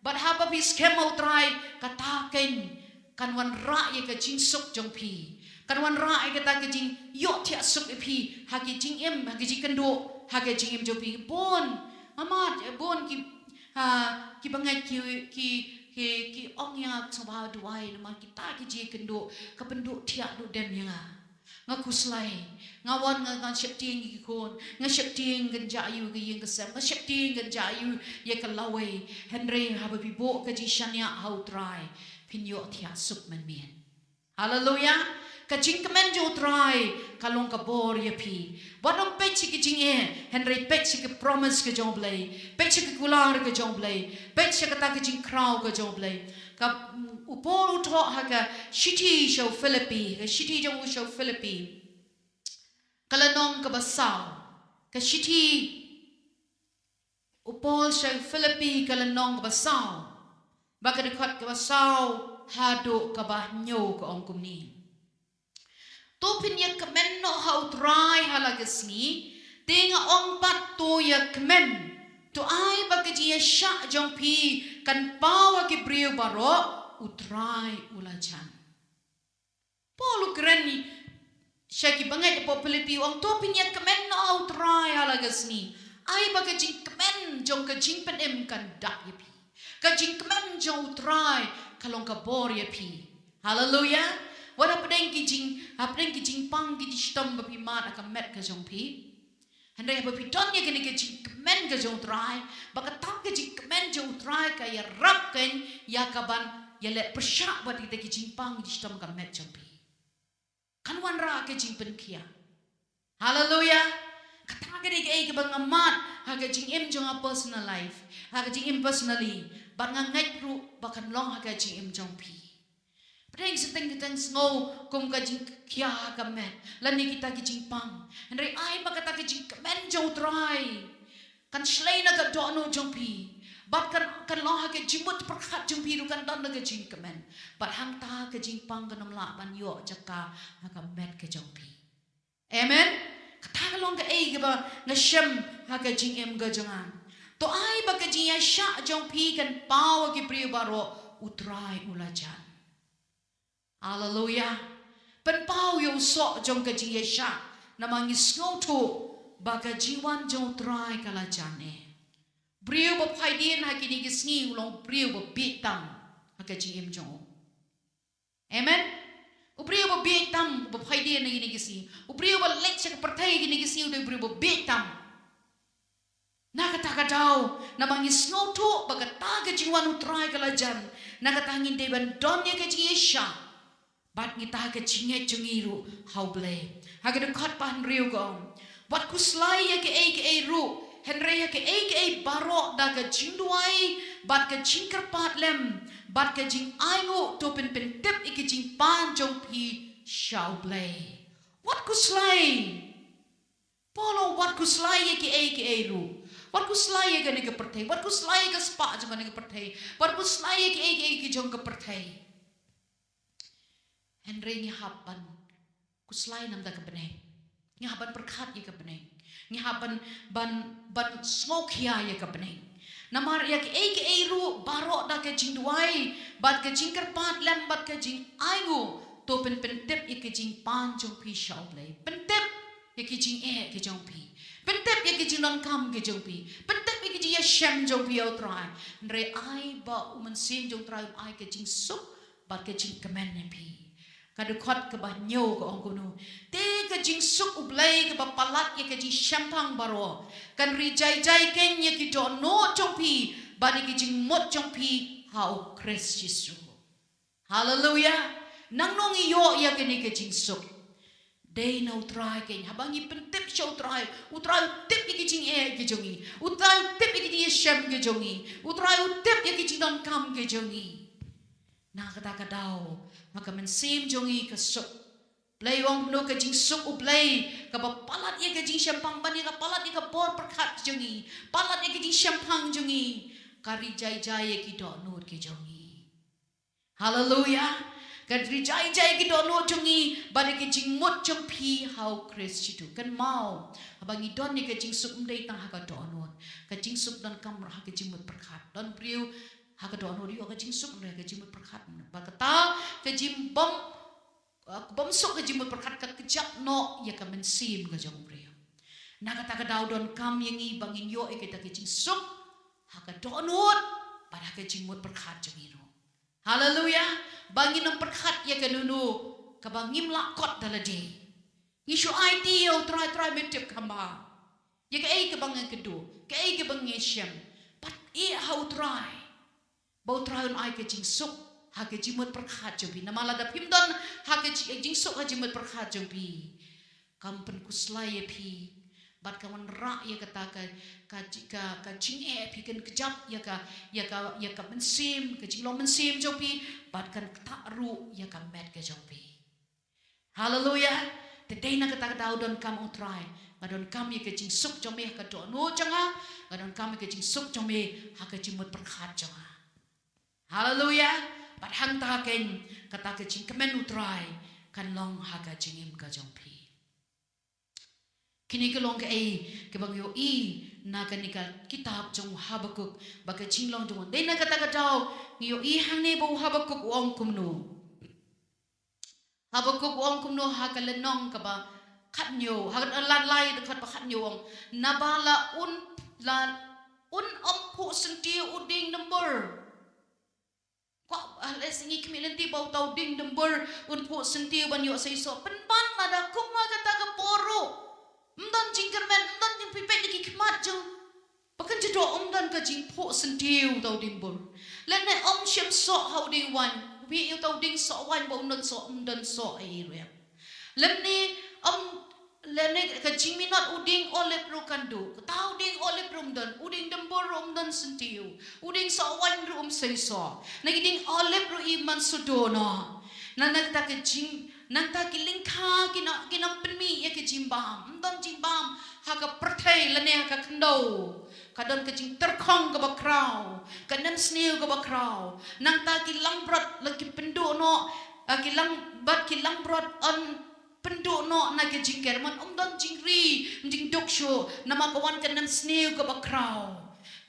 Bad haba phi skhem ha U Trai, kata keiñ kan wanrah ïa ka jingsuk jong phi. Kan wanrah ïa kata ka jingïohthiah suk ïa phi ha ka jingim, ha ka jingkynduh, ha ka jingim jong phi. Bun, amat, bun ki, ha, ki bangeit ki, ki, ki, ki ong ïa nga, sngewbha duwai namar kita ki jingkynduh ka pynduh thiah duh dem ïa nga. Nga khuslai, nga wan nga, nga sheptieng ïa ki khun, nga sheptieng kynja ïa ka ïing ka sem, nga sheptieng kynja ïa ka lawei. Hynrei haba phi buh ka jingshaniah ha U Trai, phin ïohthiah suk mynmiet. Haleluia. Ka jingkmen jong U Trai ka long ka bor ïa phi. Wat ym peit sha ki jingeh, hynrei peit sha ki promise ka jong U Blei, peit sha ki kular ka jong U Blei, peit sha kata ka jingkhraw ka jong U Blei. Ka, mm, u Paul u thoh ha ka shithi sha u Philippi, ka shithi jong u sha u Philippi, ka lynnong kaba saw. Ka shithi u Paul sha u Philippi, ka lynnong kaba saw, bad ka dkhot kaba saw haduh kaba hynñiew, ka ong kumne: To phin ïa kmen noh ha U Trai ha la ka sngi. Te nga ong pat, to ïa kmen. To ai ba ka jingïaishah jong phi kan paw ha ki briew baroh, U Trai u la jan. Paul u kren sha ki bangeit hapoh Philippi, u ong, to phin ïa kmen noh ha U Trai ha la ka sngi. Ai ba ka jingkmen jong ka jingpynim kan dak ïa phi. Ka jingkmen jong U Trai ka long ka bor ïa phi. Haleluia. Wat hapdeng ki jing, hapdeng ki jingpang ki jingshitom ba phi mad ha ka met ka jong phi. Hynrei haba phi don ïa kane ka jingkmen ka jong U Trai, ba kata ka jingkmen jong U Trai ka ïarap keiñ ïa kaban ïaleh pyrshah bad kita ki jingpang ki jingshitom ha ka met jong phi. Kan wanrah ka jingpynkhiah. Haleluia. Kata ka dei kaei kaba nga mad ha ka jingim jong nga personal life, ha ka jingim personally. Bad nga ngeit ruh ba kan long ha ka jingim jong phi. Pyrshah, teng teng sngew kum ka jingkhiah ha ka met lane kita ki jingpang. Hynrei ai ba kata ka jingkmen jong U Trai kan shlei na ka dohnud jong phi. Bad kan, kan long ha ka jingmut pyrkhat jong phi ruh kan don na ka jingkmen. Bad hangta ka jingpang kan ym lah ban ïoh jaka ha ka met ka jong phi. Amen. Kata ka long kaei kaba nga shem ha ka jingim ka jong nga. To ai ba ka jingïaishah jong phi kan paw ha ki briew baroh, U Trai u la jan. Haleluia. Pynpaw ïa u soh jong ka jingïaishah, namar ngi sngewthuh ba ka jingwan jong U Trai ka la jan eh. Briew ba phaidien ha kine ki sngi u long briew ba bieit tam ha ka jingim jong u. Amen. U briew ba bieit tam, ba phaidien na kine ki sngi. U briew ba leit sha ka pyrthei kine ki sngi, u dei u briew ba bieit tam. Na kata ka daw, namar ngi sngewthuh ba kata ka jingwan U Trai ka la jan, na kata ngin dei ban don ïa ka jingïaishah bad ngi ta ka jingngeit jong ngi ruh ha U Blei. Ha ka dkhot ba hynriew ka ong, wat khuslai ïa kaei kaei ruh, hynrei ïa kaei kaei baroh da ka jingduwai bad ka jingkyrpad lem bad ka jingainguh to pynpyntip ïa ka jingpan jong phi sha U Blei. Wat khuslai. Paul u ong wat khuslai ïa kiei kiei ruh. Wat khuslai ïa kane ka pyrthei. Wat khuslai ïa ka spah jong kane ka pyrthei. Wat khuslai ïa kiei kiei ki jong ka pyrthei. Hynrei ngi hap ban khuslai namar ka bneng. Ngi hap ban pyrkhat ïa ka bneng. Ngi hap ban, ban, ban sngewkhia ïa ka bneng. Namar ïa kiei kiei ruh baroh da ka jingduwai bad ka jingkyrpad lem bad ka jingainguh to pynpyntip ïa ka jingpan jong phi sha U Blei. Pyntip ïa ki jingeh ki jong phi. Pyntip ïa ki jingdonkam ki jong phi. Pyntip ïa ki jingïashem jong phi ïa U Trai. Hynrei ai ba U Mynsiem jong U Trai un ai ka jingsuk bad ka jingkmen ïa phi. Ka dkhot kaba hynñiew ka ong kumno. Te ka jingsuk U Blei kaba palat ïa ka jingshemphang baroh kan ri jai jai keiñ ïa ki dohnud jong phi bad ïa ki jingmut jong phi ha U Khrist Jisu. Haleluia. Nangno ngi ïoh ïa kane ka jingsuk? Dei na U Trai keiñ. Haba ngi pyntip sha U Trai, U Trai u tip ïa ki jingeh ki jong ngi. U Trai u tip ïa ki jingïashem ki jong ngi. U Trai u tip ïa ki jingdonkam ki jong ngi. Na kata ka daw, ma ka mynsiem jong ngi ka suk. Blei u ong kumno? Ka jingsuk U Blei kaba palat ïa ka jingshemphang bad ïa ka palat ïa ka bor pyrkhat jong ngi. Palat ïa ka jingshemphang jong ngi. Ka ri jai jai ïa ki dohnud ki jong ngi. Haleluia. Ka ri jai jai ki dohnud jong ngi bad ïa ki jingmut jong phi ha U Khrist Jisu. Kynmaw, haba ngi don ïa ka jingsuk ym dei tang ha ka dohnud. Ka jingsuk donkam ruh ha ka jingmut pyrkhat. Don briew ha ka dohnud ïoh ka jingsuk, ym dei ha ka jingmut pyrkhat. Bad kata ka jingbym, uh, bym suk ka jingmut pyrkhat ka kjap noh ïa ka mynsiem ka jong u briew. Na kata ka daw donkam ïa ngi ba ngin ïoh ïa kata ka jingsuk ha ka dohnud bad ha ka jingmut pyrkhat jong ngi ruh. Haleluia. Ba ngin ym pyrkhat ïa kano kano kaba ngim lah kot da lade. Ngi shu aiti ïa U Trai, Trai me tip kham bha ïa kaei kaba nga kynduh, kaei kaba nga shem. Pat ïa ha U Trai, ba U Trai un ai ka jingsuk ha ka jingmut pyrkhat jong phi. Namar lada phim don ha ka ji-, jingsuk ha jingmut pyrkhat jong phi, kam pynkhuslai ïa phi bad ka wanrah ïa kata ka, ka ji-, ka, ka jingeh phi, kan kjap ïa ka, ïa ka, ïa ka mynsiem, ka jinglong mynsiem jong phi bad kan ktah ruh ïa ka met ka jong phi. Haleluia. Te dei na kata ka daw donkam, ong Trai, nga donkam ïa ka jingsuk jong me ha ka dohnud jong nga, nga donkam ïa ka jingsuk jong me ha ka jingmut pyrkhat jong nga. Haleluia. Bad hangta keiñ kata ka jingkmen U Trai kan long ha ka jingim ka jong phi. Kine ki long kaei kaba ngi ïohi na kane ka kitab jong u Habakuk, ba ka jinglong jong u. Dei na kata ka daw ngi ïohi hangne ba u Habakuk u ong kumno. Habakuk u ong kumno ha ka lynnong kaba khathynñiew, ha ka lad lai dkhot ba khathynñiew u ong. Naba la un, la un ym phuh syntiew u dieng dymbur. Kwah, ah, lehse ngi khmih lynti ba uta u dieng dymbur un phuh syntiew ban ïoh seisoh. Pynban lada kum ha kata ka por ruh ym don jingkyrmen, ym don jingpypeit na ki khmat jong. Ba kan jydoh ym don ka jingphuh syntiew uta u dieng dymbur. Lane ym shym soh ha u dieng waiñ. Phi ïohi uta u dieng soh waiñ ba ym don soh, ym don soh ei ruh. Lymne ym, lane ka jingminot u dieng olib ruh kan duh. Kata u dieng olib ruh ym don, u dieng dymbur ruh ym don syntiew. U dieng soh waiñ ruh ym seisoh. Na ki dieng olib ruh i man sudo noh. Na, na kata ka jing, nangta ki lyngkha ki na, ki nang pynmih ïa ka jingbam. Ym don jingbam ha ka pyrthei lane ha ka khyndew. Ka don ka jingtyrkhong kaba khraw, ka nemsniew kaba khraw. Nangta ki langbrot la ki pynduh noh, ah, ki lang, bad ki langbrot yn pynduh noh na ka jingker, man ym don jingri, ym jingduk shuh, namar ka wan ka nemsniew kaba khraw.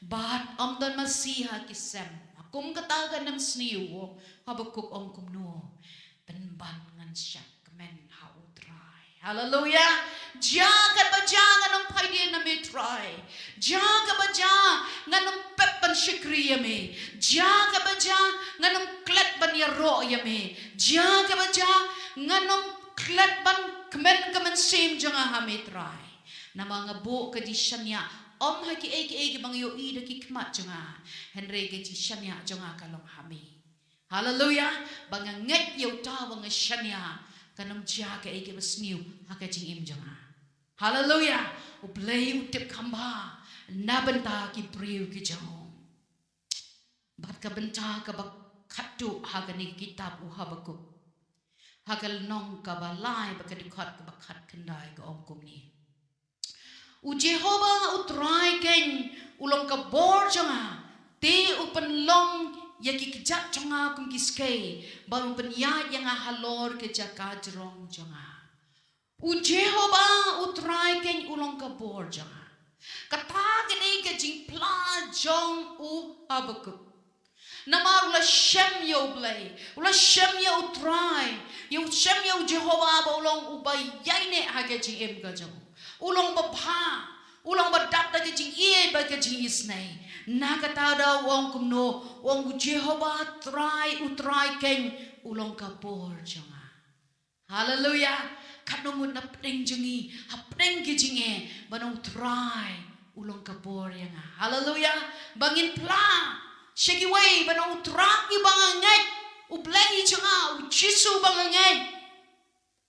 Bad ym don masi ha ki sem. Kum kata ka nemsniew, Habakuk ong kumno. Pynban ngan shah kmen ha U Trai. Haleluia. Jia katba jia ngan ym phaidien na me Trai. Jia katba jia ngan ym pep ban shakri ïa me. Jia katba jia ngan ym klet ban ïaroh ïa me. Jia katba jia ngan ym klet ban kmen ka mynsiem jong nga ha me Trai. Namar nga buh ka jingshaniah, ym ha kiei kiei kiba nga ïohi da ki khmat jong nga, hynrei ka jingshaniah jong nga ka long ha me. Haleluya. Ba nga ngeit ïa uta uba nga shaniah, kan ym jia kaei kaba sniew ha ka jingim jong nga. Haleluya. U Blei u tip kham bha na bynta ki briew ki jong u. Bad ka bynta kaba khatduh ha kane ka kitab u Habakuk, ha ka lynnong kaba lai bad ka dkhot kaba khatkhyndai ka ong kumne: U Jehobah U Trai keiñ u long ka bor jong nga, te u pynlong ïa ki kjat jong nga kum ki skei, bad u pynïaid ïa nga halor ka jaka jrong jong nga. U Jehobah U Trai keiñ u long ka bor jong nga. Kata ka dei ka jingphla jong u Habakuk. Namar u la shem ïa U Blei, u la shem ïa U Trai, ïa u shem ïa u Jehobah ba u long uba ïaineh ha ka jingim ka jong u. U long ba bha, u long ba dap da ka jingïeit bad ka jingisynei. Na kata daw u ong kumno, u ong U Jehobah Trai, U Trai keiñ u long ka bor jong nga. Haleluya. Katno ngut na pdeng jong ngi, ha pdeng ki jingeh, ba na U Trai u long ka bor ïa nga. Haleluya. Ba ngin phla sha kiwei ba na U Trai uba nga ngeit, U Blei jong nga, U Jisu uba nga ngeit,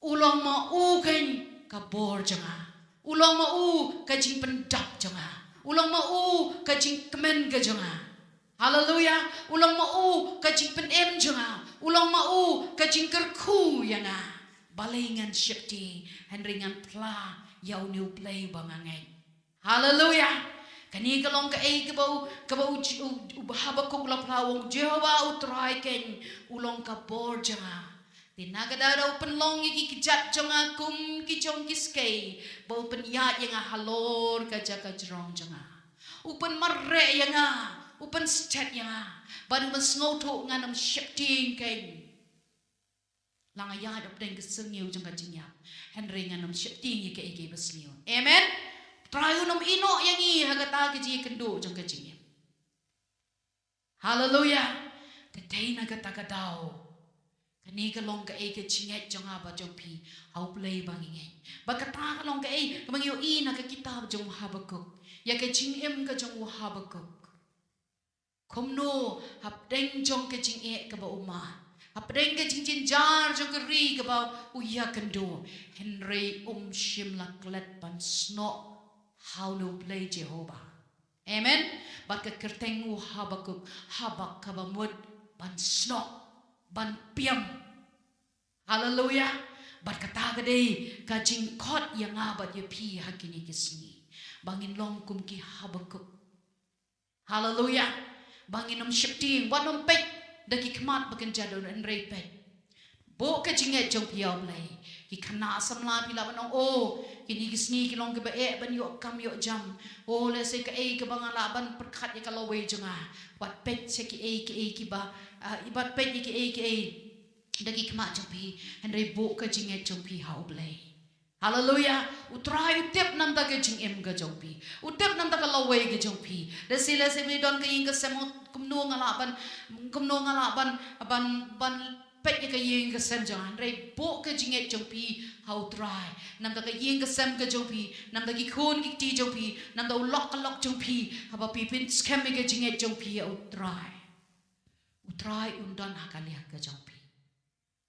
u long ma u keiñ ka bor jong nga. U long ma u ka jingpyndap jong nga. U long ma u ka jingkmen ka jong nga. Haleluya. U long ma u ka jingpynim jong nga. U long ma u ka jingkyrkhu ïa nga. Balei ngan sheptieng, hynrei ngan phla ïa une U Blei uba nga ngeit. Haleluya. Kane ka long kaei kaba u, kaba u, u, u Habakuk u la phla, u ong Jehobah U Trai keiñ u long ka bor jong nga. Te na ka daw daw u pynlong ïa ki kjat jong nga kum ki jong ki skei, bad u pynïaid ïa nga halor ka jaka jrong jong nga. U pynmareh ïa nga, u pynstet ïa nga, bad u pynsngewthuh ngan ym sheptieng keiñ. La nga ïaid hapdeng ka syrngiew jong ka jingïap, hynrei ngan ym sheptieng ïa kaei kaei ba sniew. Amen. Trai un ym ïehnoh ïa ngi ha kata ka jingïakynduh jong ka jingïap. Haleluya. Te dei na kata ka daw, kane ka long kaei ka jingngeit jong nga bad jong phi ha U Blei ba ngi ngeit. Bad kata ka long kaei kaba ngi ïohi na ka kitab jong u Habakuk, ïa ka jingim ka jong u Habakuk. Kumno hapdeng jong ka jingeh kaba u mad, hapdeng ka jingjynjar jong ka ri kaba u ïakynduh, hynrei um shym la klet ban snoh ha une U Blei Jehobah. Amen. Bad ka kyrteng u Habakuk, Habak kaba mut ban snoh, ban piam. Haleluya. Bad kata ka dei ka jingkhot ïa nga bad ïa phi ha kine ki sngi, ba ngin long kum ki Habakuk. Haleluya. Ba ngin ym sheptieng, wat ym peit da ki khmat ba kynja, hynrei peit, buh ka jingngeit jong phi ha U Blei. Ki khynnah samla phi lah ban ong, o, kine ki sngi ki long kiba eh ban ïoh kam ïoh jam. O, lehse kaei kaba nga lah ban pyrkhat ïa ka lawei jong nga. Wat peit sha kiei kiei kiba, ah, wat peit ïa kiei kiei da ki khmat jong phi, hynrei buh ka jingngeit jong phi ha U Blei. Haleluya. U Trai u tip namar ka jingim ka jong phi. U tip namar ka lawei ka jong phi. Lehse, lehse phi don ka ïing ka sem, kumno nga lah ban, kumno nga lah ban, ban, ban peit ïa ka ïing ka sem jong nga. Hynrei buh ka jingngeit jong phi ha U Trai. Namar ka ïing ka sem ka jong phi, namar ki khun ki kti jong phi, namar u lok ka lok jong phi, haba phi pynskhem ïa ka jingngeit jong phi ha U Trai, U Trai un don ha ka liang ka jong phi.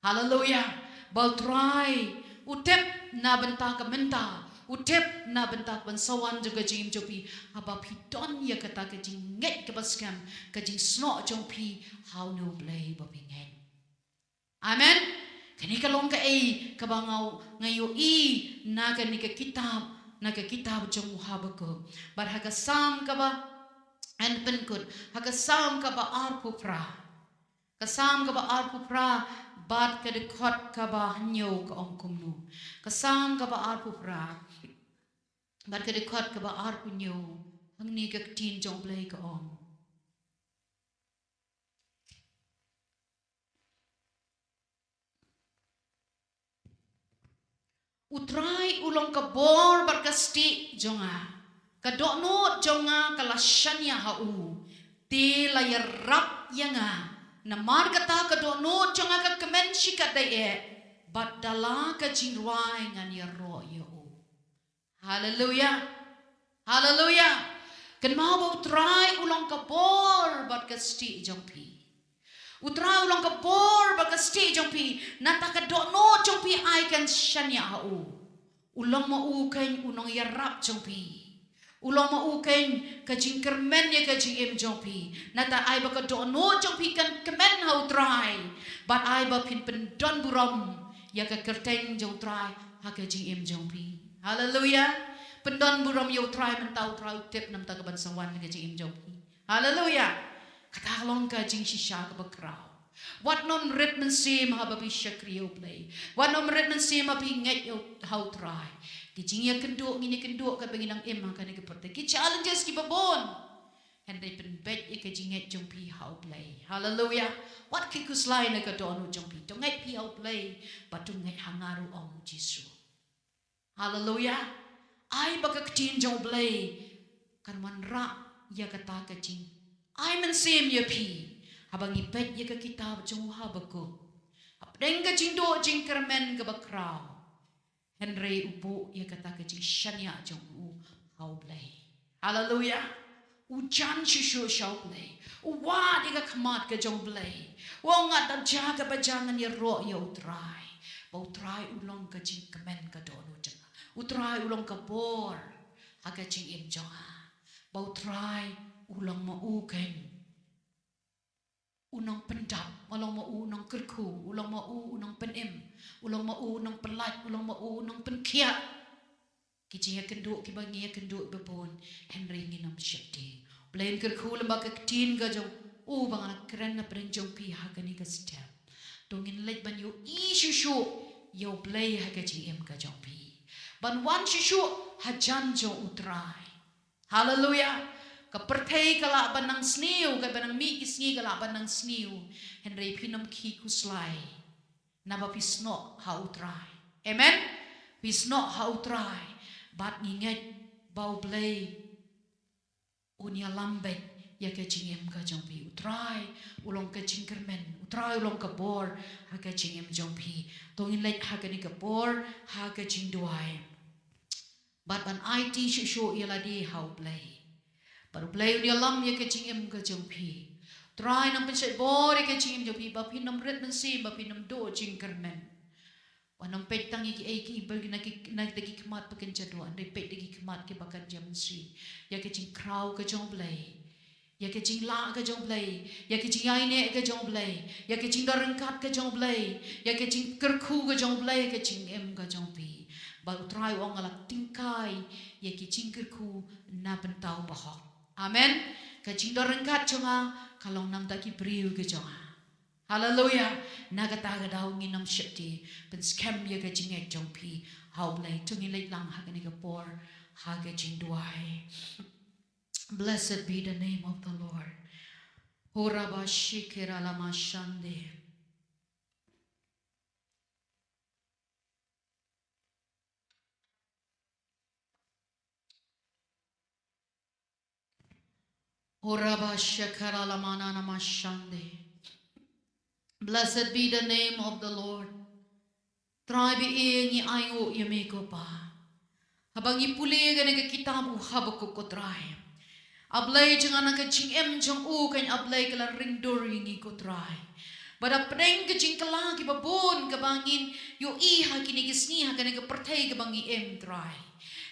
Haleluya. Ba U Trai u tip na bynta ka mynta, u tip na bynta ka ban sa wan jong ka jingim jong phi, haba phi don ïa kata ka jingngeit kaba skhem, ka jingsnoh jong phi ha une U Blei ba phi ngeit. Amen. Kane ka long kaei kaba nga, nga ïohi na kane ka kitab, na ka kitab jong u Habakuk. Bad ha ka Salm kaba, yn pynkut, ha ka Salm kaba arphew phra. Ka Salm kaba arphew phra bad ka dkhot kaba hynñiew ka ong kumno. Ka Salm kaba arphew phra bad ka dkhot kaba arphew hynñiew, hangne ka ktien jong U Blei ka ong. U Trai u long ka bor bad ka stieh jong nga. Ka dohnud jong nga ka la shaniah ha u, te la ïarap ïa nga. Namar kata ka dohnud jong nga ka kmen shikatdei eh. Bad da la ka jingrwai ngan ïaroh ïa u. Haleluya. Haleluya. Kynmaw ba U Trai u long ka bor bad ka stieh jong phi. U Trai u long ka bor bad ka stieh jong phi. Nangta ka dohnud jong phi ai kan shaniah ha u. U long ma u keiñ u nongïarap jong phi. U long ma u keiñ ka jingkyrmen ïa ka jingim jong phi. Nangta ai ba ka dohnud jong phi kan kmen ha U Trai. Bad ai ba phin pyndon burom ïa ka kyrteng jong U Trai ha ka jingim jong phi. Haleluya. Pyndon burom ïa U Trai mynta, U Trai u tip namar ka ban sa wan ha ka jingim jong phi. Haleluya. Kata ka long ka jingshisha kaba khraw. Wat nym rit mynsiem haba phi shakri ïa U Blei. Wat nym rit mynsiem haba phi ngeit ïa U, ha U Trai. Ki jingïakynduh ngin ïakynduh katba ngi nang im ha kane ka pyrthei. Ki challenges kiba bun. Hynrei pynbeit ïa ka jingngeit jong phi ha U Blei. Haleluya. Wat khih khuslai na ka dohnud jong phi. To ngeit phi ha U Blei. Bad to ngeit ha nga ruh, ong U Jisu. Haleluya. Ai ba ka ktien jong U Blei kan wanrah ïa kata ka jing. Ai mynsiem ïa phi. Haba ngi peit ïa ka kitab jong u Habakuk. Hapdeng ka jingduh jingkyrmen kaba khraw. Hynrei u buh ïa kata ka jingshaniah jong u ha U Blei. Haleluya. U jan shuh shuh sha U Blei. U wad ïa ka khmat ka jong U Blei. U ong nga da jia kaba jia ngan ïaroh ïa U Trai. Ba U Trai u long ka jingkmen ka dohnud jong nga. U Trai u long ka bor ha ka jingim jong nga. Ba U Trai u long ma u keiñ u nongpyndap, u long ma u u nongkyrkhu, u long ma u u nongpynim, u long ma u u nongpyllait, u long ma u u nongpynkhiah. Ki jingïakynduh kiba ngi ïakynduh ba bun, hynrei ngin ym sheptieng. U Blei un kyrkhu lem bad ka ktien ka jong u ba nga la kren na pdeng jong phi ha kane ka step. To ngin leit ban ïohi shuh shuh ïa U Blei ha ka jingim ka jong phi. Ban wan shuh shuh hajan jong U Trai. Haleluya. Ka pyrthei ka lah ban nang sniew, ka ban nang mih ki sngi ka lah ban nang sniew. Hynrei phin ym khih khuslai. Naba phi snoh ha U Trai. Amen. Phi snoh ha U Trai. Bad ngi ngeit ba U Blei un ïalam beit ïa ka jingim ka jong phi. U Trai u long ka jingkyrmen. U Trai u long ka bor ha ka jingim jong phi. To ngin leit ha kane ka por ha ka jingduwai. Bad ban aiti shuh shuh ïa lade ha U Blei. Bad U Blei un ïalam ïa ka jingim ka jong phi. Trai nang pynshait bor ïa ka jingim jong phi ba phin ym rit mynsiem ba phin ym duh jingkyrmen. Wat nym peit tang ïa kiei kiei ba na ki, na da ki khmat ba kan jadon, hynrei peit da ki khmat kiba kan jia mynsiem. Ïa ka jingkhraw ka jong U Blei. Ïa ka jinglah ka jong U Blei, ïa ka jingïaineh ka jong U Blei, ïa ka jingdon ryngkat ka jong U Blei, ïa ka jingkyrkhu ka jong U Blei, ka jingim ka jong phi. Ba U Trai u ong nga la tyngkai ïa ki jingkyrkhu na bynta u bahok. Amen. Ka jingdon ryngkat jong nga ka long na bynta ki briew ka jong nga. Haleluya. Na kata ka daw ngin ym sheptieng, pynskhem ïa ka jingngeit jong phi ha U Blei. To ngin leit lang ha kane ka por ha ka jingduwai. Blessed be the name of the Lord. Horabashikiralamashandeh. Horabashakaralamanamashandeh. Blessed be the name of the Lord. Trai ba ïeit, ngi ainguh ïa me ko Pa. Haba ngi pule kane ka kitab u Habakuk ko Trai. A Blei jong nga, na ka jingim jong u kane A Blei ka la ring dur ïa ngi ko Trai. Bad hapdeng ka jingkylla kiba bun kaba ngin ïohi ha kine ki sngi ha kane ka pyrthei kaba ngi im Trai.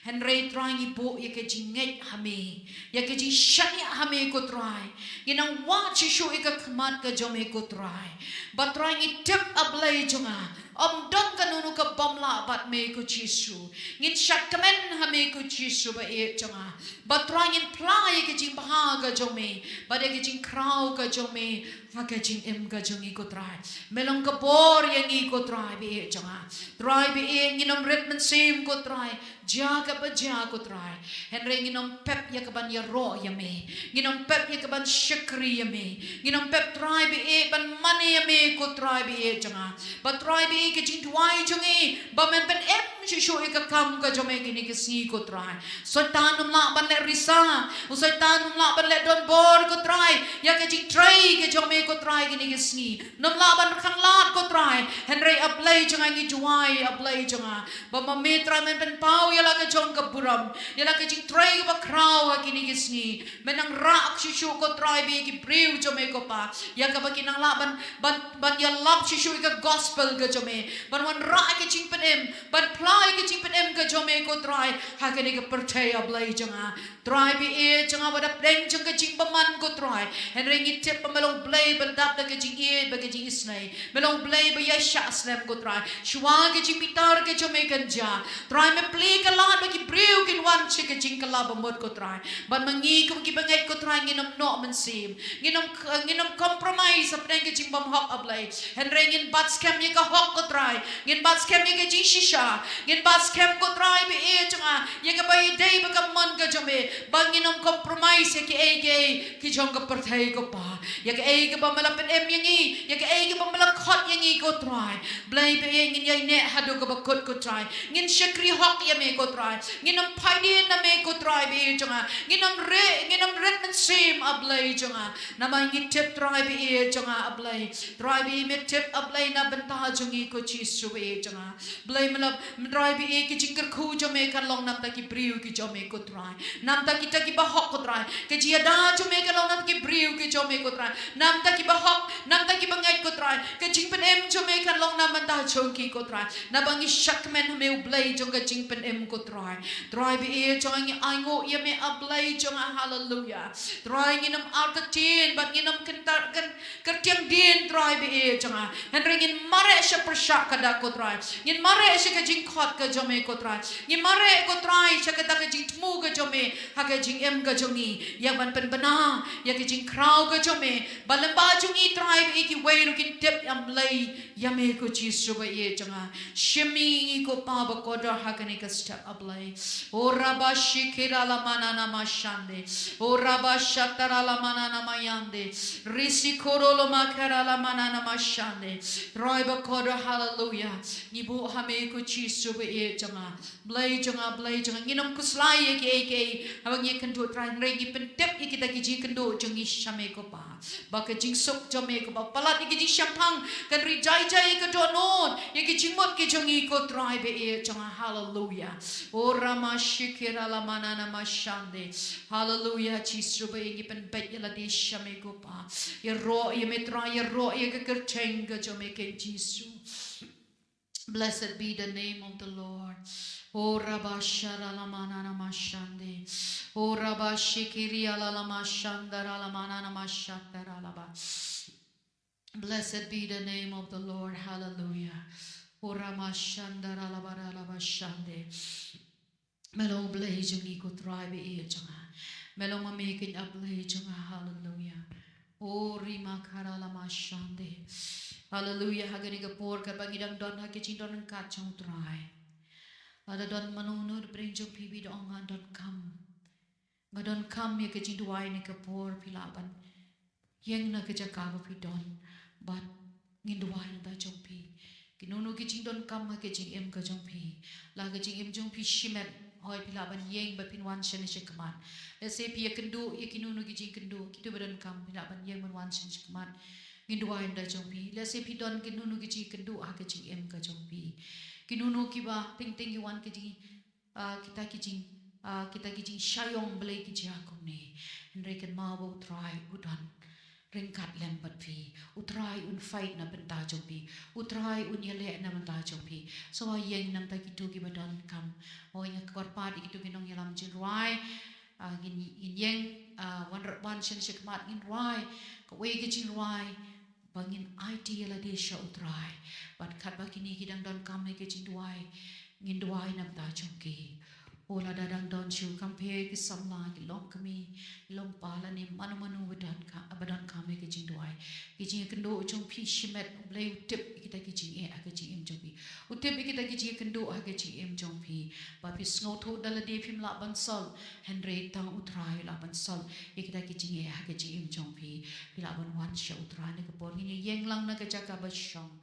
Hynrei Trai ngi buh ïa ka jingngeit ha me, ïa ka jingshaniah ha me ko Trai. Ngi nang wad shuh shuh ïa ka khmat ka jong me ko Trai. Bad Trai ngi tip A Blei jong nga, ym don kano kano ka bym lah bad me ko Jisu. Ngin shad kmen ha me ko Jisu ba ïeit jong nga. Bad Trai ngin phla ïa ka jingbha ka jong me, bad ïa ka jingkhraw ka jong me ha ka jingim ka jong ngi ko Trai. Me long ka bor ïa ngi ko Trai ba ïeit jong nga. Trai ba ïeit, ngin ym rit mynsiem ko Trai. Jia kaba jia ko Trai. Hynrei ngin ym pep ïa ka ban ïaroh ïa me. Ngin ym pep ïa ka ban shakri ïa me. Ngin ym pep Trai ba ïeit ban mane ïa me ko Trai ba ïeit jong nga. Bad Trai ba ïeit, ka jingduwai jong ngi ba men pynim shuh shuh ïa ka kam ka jong me kine ki sngi ko Trai. Soitan um lah ban leh risa. U Soitan um lah ban leh donbor ko Trai. ïa ka jingtrei ka jong me ko Trai kine ki sngi. Ym lah ban khang lad ko Trai. Hynrei A Blei jong nga ngi duwai A Blei jong nga, ba ma me Trai men pynpaw ïa la ka jong ka burom, ïa la ka jingtrei kaba khraw ha kine ki sngi. Men nang rah shuh shuh ko Trai bad ïa ki briew jong me ko Pa, ïa kaba kin nang lah ban, ban, ban ïalap shuh shuh ïa ka gospel ka jong me, ban wanrah ïa ka jingpynim, ban phla ïa ka jingpynim ka jong me ko Trai ha kane ka pyrthei A Blei jong nga. Trai bad ïeit jong nga, wat hapdeng jong ka jingbymman ko Trai, hynrei ngi tip ba me long Blei ba dap da ka jingïeit bad ka jingisynei. Me long Blei ba ïaishah slem ko Trai. Shuwa ka jingbitar ka jong me kan jia, Trai me plie ka lad ba ki briew kin wan sha ka jingkylla bamut ko Trai. Bad ma ngi kum ki bangeit ko Trai ngin ym noh mynsiem, ngin ym, ngin ym compromise hapdeng ka jingbymhok A Blei. Hynrei ngin bat skhem ïa ka hok ko Trai, ngin bat skhem ïa ka jingshisha, ngin bat skhem ko Trai bad ïeit jong nga ïa kaba ïadei bad ka mon ka jong me, ba ngin ym compromise ïa kiei kiei ki jong ka pyrthei ko Pa. Ïa kaei kaba me la pynim ïa ngi, ïa kaei kaba me la khot ïa ngi ko Trai, Blei bad ïeit ngin ïaineh haduh kaba kut ko Trai. Ngin shakri hok ïa me ko Trai, ngin ym phai dien na me ko Trai bad ïeit jong nga, ngin ym rit, ngin ym rit mynsiem A Blei jong nga. Namar ngi tip Trai bad ïeit jong nga A Blei, Trai bad ïeit me tip A Blei na bynta jong ngi ko Jisu bad ïeit jong nga. Blei me la, Trai bad ïeit ka jingkyrkhu jong me kan long na bynta ki briew ki jong me ko Trai, na bynta kita kiba hok ko Trai. Ka jingïada jong me kan long na bynta ki briew ki jong me ko Trai, na bynta kiba hok, na bynta ki bangeit ko Trai. Ka jingpynim jong me kan long na bynta jong ki ko Trai, naba ngi shakmen ha me U Blei jong ka jingpynim ko Trai. Trai bad ïeit jong nga ngi ainguh ïa me A Blei jong nga. Haleluia. Trai ngin ym artatien bad ngin ym kyntar, kyn, kyrtiang dien Trai bad ïeit jong nga. Hynrei ngin mareh sha pyrshah ka dak ko Trai, ngin mareh sha ka jingkhot ka jong me ko Trai, ngin mareh ko Trai sha kata ka jingthmu ka jong me ha ka jingim ka jong ngi, ïa ban pynbna ïa ka jingkhraw ka jong me, ba lyngba jong ngi Trai bad ïeit kiwei ruh kin tip ïa me, ïa me ko Jisu bad ïeit jong nga. Shim ïa ngi ko Pa ba kordor ha kane ka step A Blei. O raba shikira la manana mashande. O raba shatara la manana mayande. Risi koro lo makara la manana mashande. Trai ba kordor, haleluia. Ngi buh ha me ko Jisu bad ïeit jong nga. Blei jong nga, Blei jong nga, ngin ym khuslai ïa kiei kiei haba ngi ïakynduh Trai, hynrei ngi pyntip ïa kita ki jingkynduh jong ngi sha me ko Pa. Ba ka jingsuk jong me ko Pa, palat ïa ki jingshemphang, kan ri jai jai ïa ka dohnud, ïa ki jingmut ki jong ngi ko Trai bad ïeit jong nga. Haleluia. O rama shikira la manana mashande. Haleluia. Jisu bad ïeit ngi pynbeit ïa lade sha me ko Pa. Ïaroh ïa me Trai, ïaroh ïa ka kyrteng ka jong me ko Jisu. Blessed be the name of the Lord. O rabashara la manana mashande. O rabashikiria la la mashandara la manana mashatara la ba. Blessed be the name of the Lord. Hallelujah. O ramashandara la bara la bashande. Me long Blei jong ngi ko Trai bad ïeit jong nga. Me long ma me keiñ A Blei jong nga. Haleluia. O rima kara la mashande. Haleluia. Ha kane ka por katba ngi dang don ha ka jingdon ryngkat jong u Trai, lada don mano mano na pdeng jong phi ba ong nga donkam, nga donkam ïa ka jingduwai na ka por, phi lah ban ïeng na ka jaka ba phi don bad ngin duwai na bynta jong phi. Kino kino ki jingdonkam ha ka jingim ka jong phi, la ka jingim jong phi shimet, hooid phi lah ban ïeng ba phin wan shane shakhmat. Lehse phi ïakynduh ïa kino kino ki jingkynduh, kito ba donkam phi lah ban ïeng ban wan shane shakhmat. Ngin duwai na bynta jong phi. Lehse phi don kino kino ki jingkynduh ha ka jingim ka jong phi, kino kino kiba teng teng ki wan ka jing ah, kita ki jing, ah, kita ki jingshah ïong Blei ki jia kumne. Hynrei kynmaw ba u Trai u don ryngkat lem bad phi. U Trai un fight na bynta jong phi. U Trai un ïaleh na bynta jong phi. Sngewbha ïeng na bynta kito kiba donkam. Hooid, nga kyrpad ïa kito ki nongïalam jingrwai. Ah, ngin, ngin ïeng, ah, wan, wan shane shakhmat ngin rwai kawei ka jingrwai ba ngin aiti ïa lade sha u Trai. Bad katba kine ki dang donkam ïa ka jingduwai, ngin duwai na bynta jong ki. O lada dang don shuh kam phi ki samla, ki longkmie, ki longpa lane mano mano ba donkam, ba donkam ïa ka jingduwai. Ki jingïakynduh jong phi shimet, U Blei u tip ïa kita ki jingeh ha ka jingim jong phi. U tip ïa kita ki jingïakynduh ha ka jingim jong phi. Ba phi sngewthuh da lade phim lah ban solve, hynrei tang u Trai u lah ban solve ïa kita ki jingeh ha ka jingim jong phi. Phi lah ban wan sha u Trai na ka por. Ngin ïeng lang na ka jaka ba shong.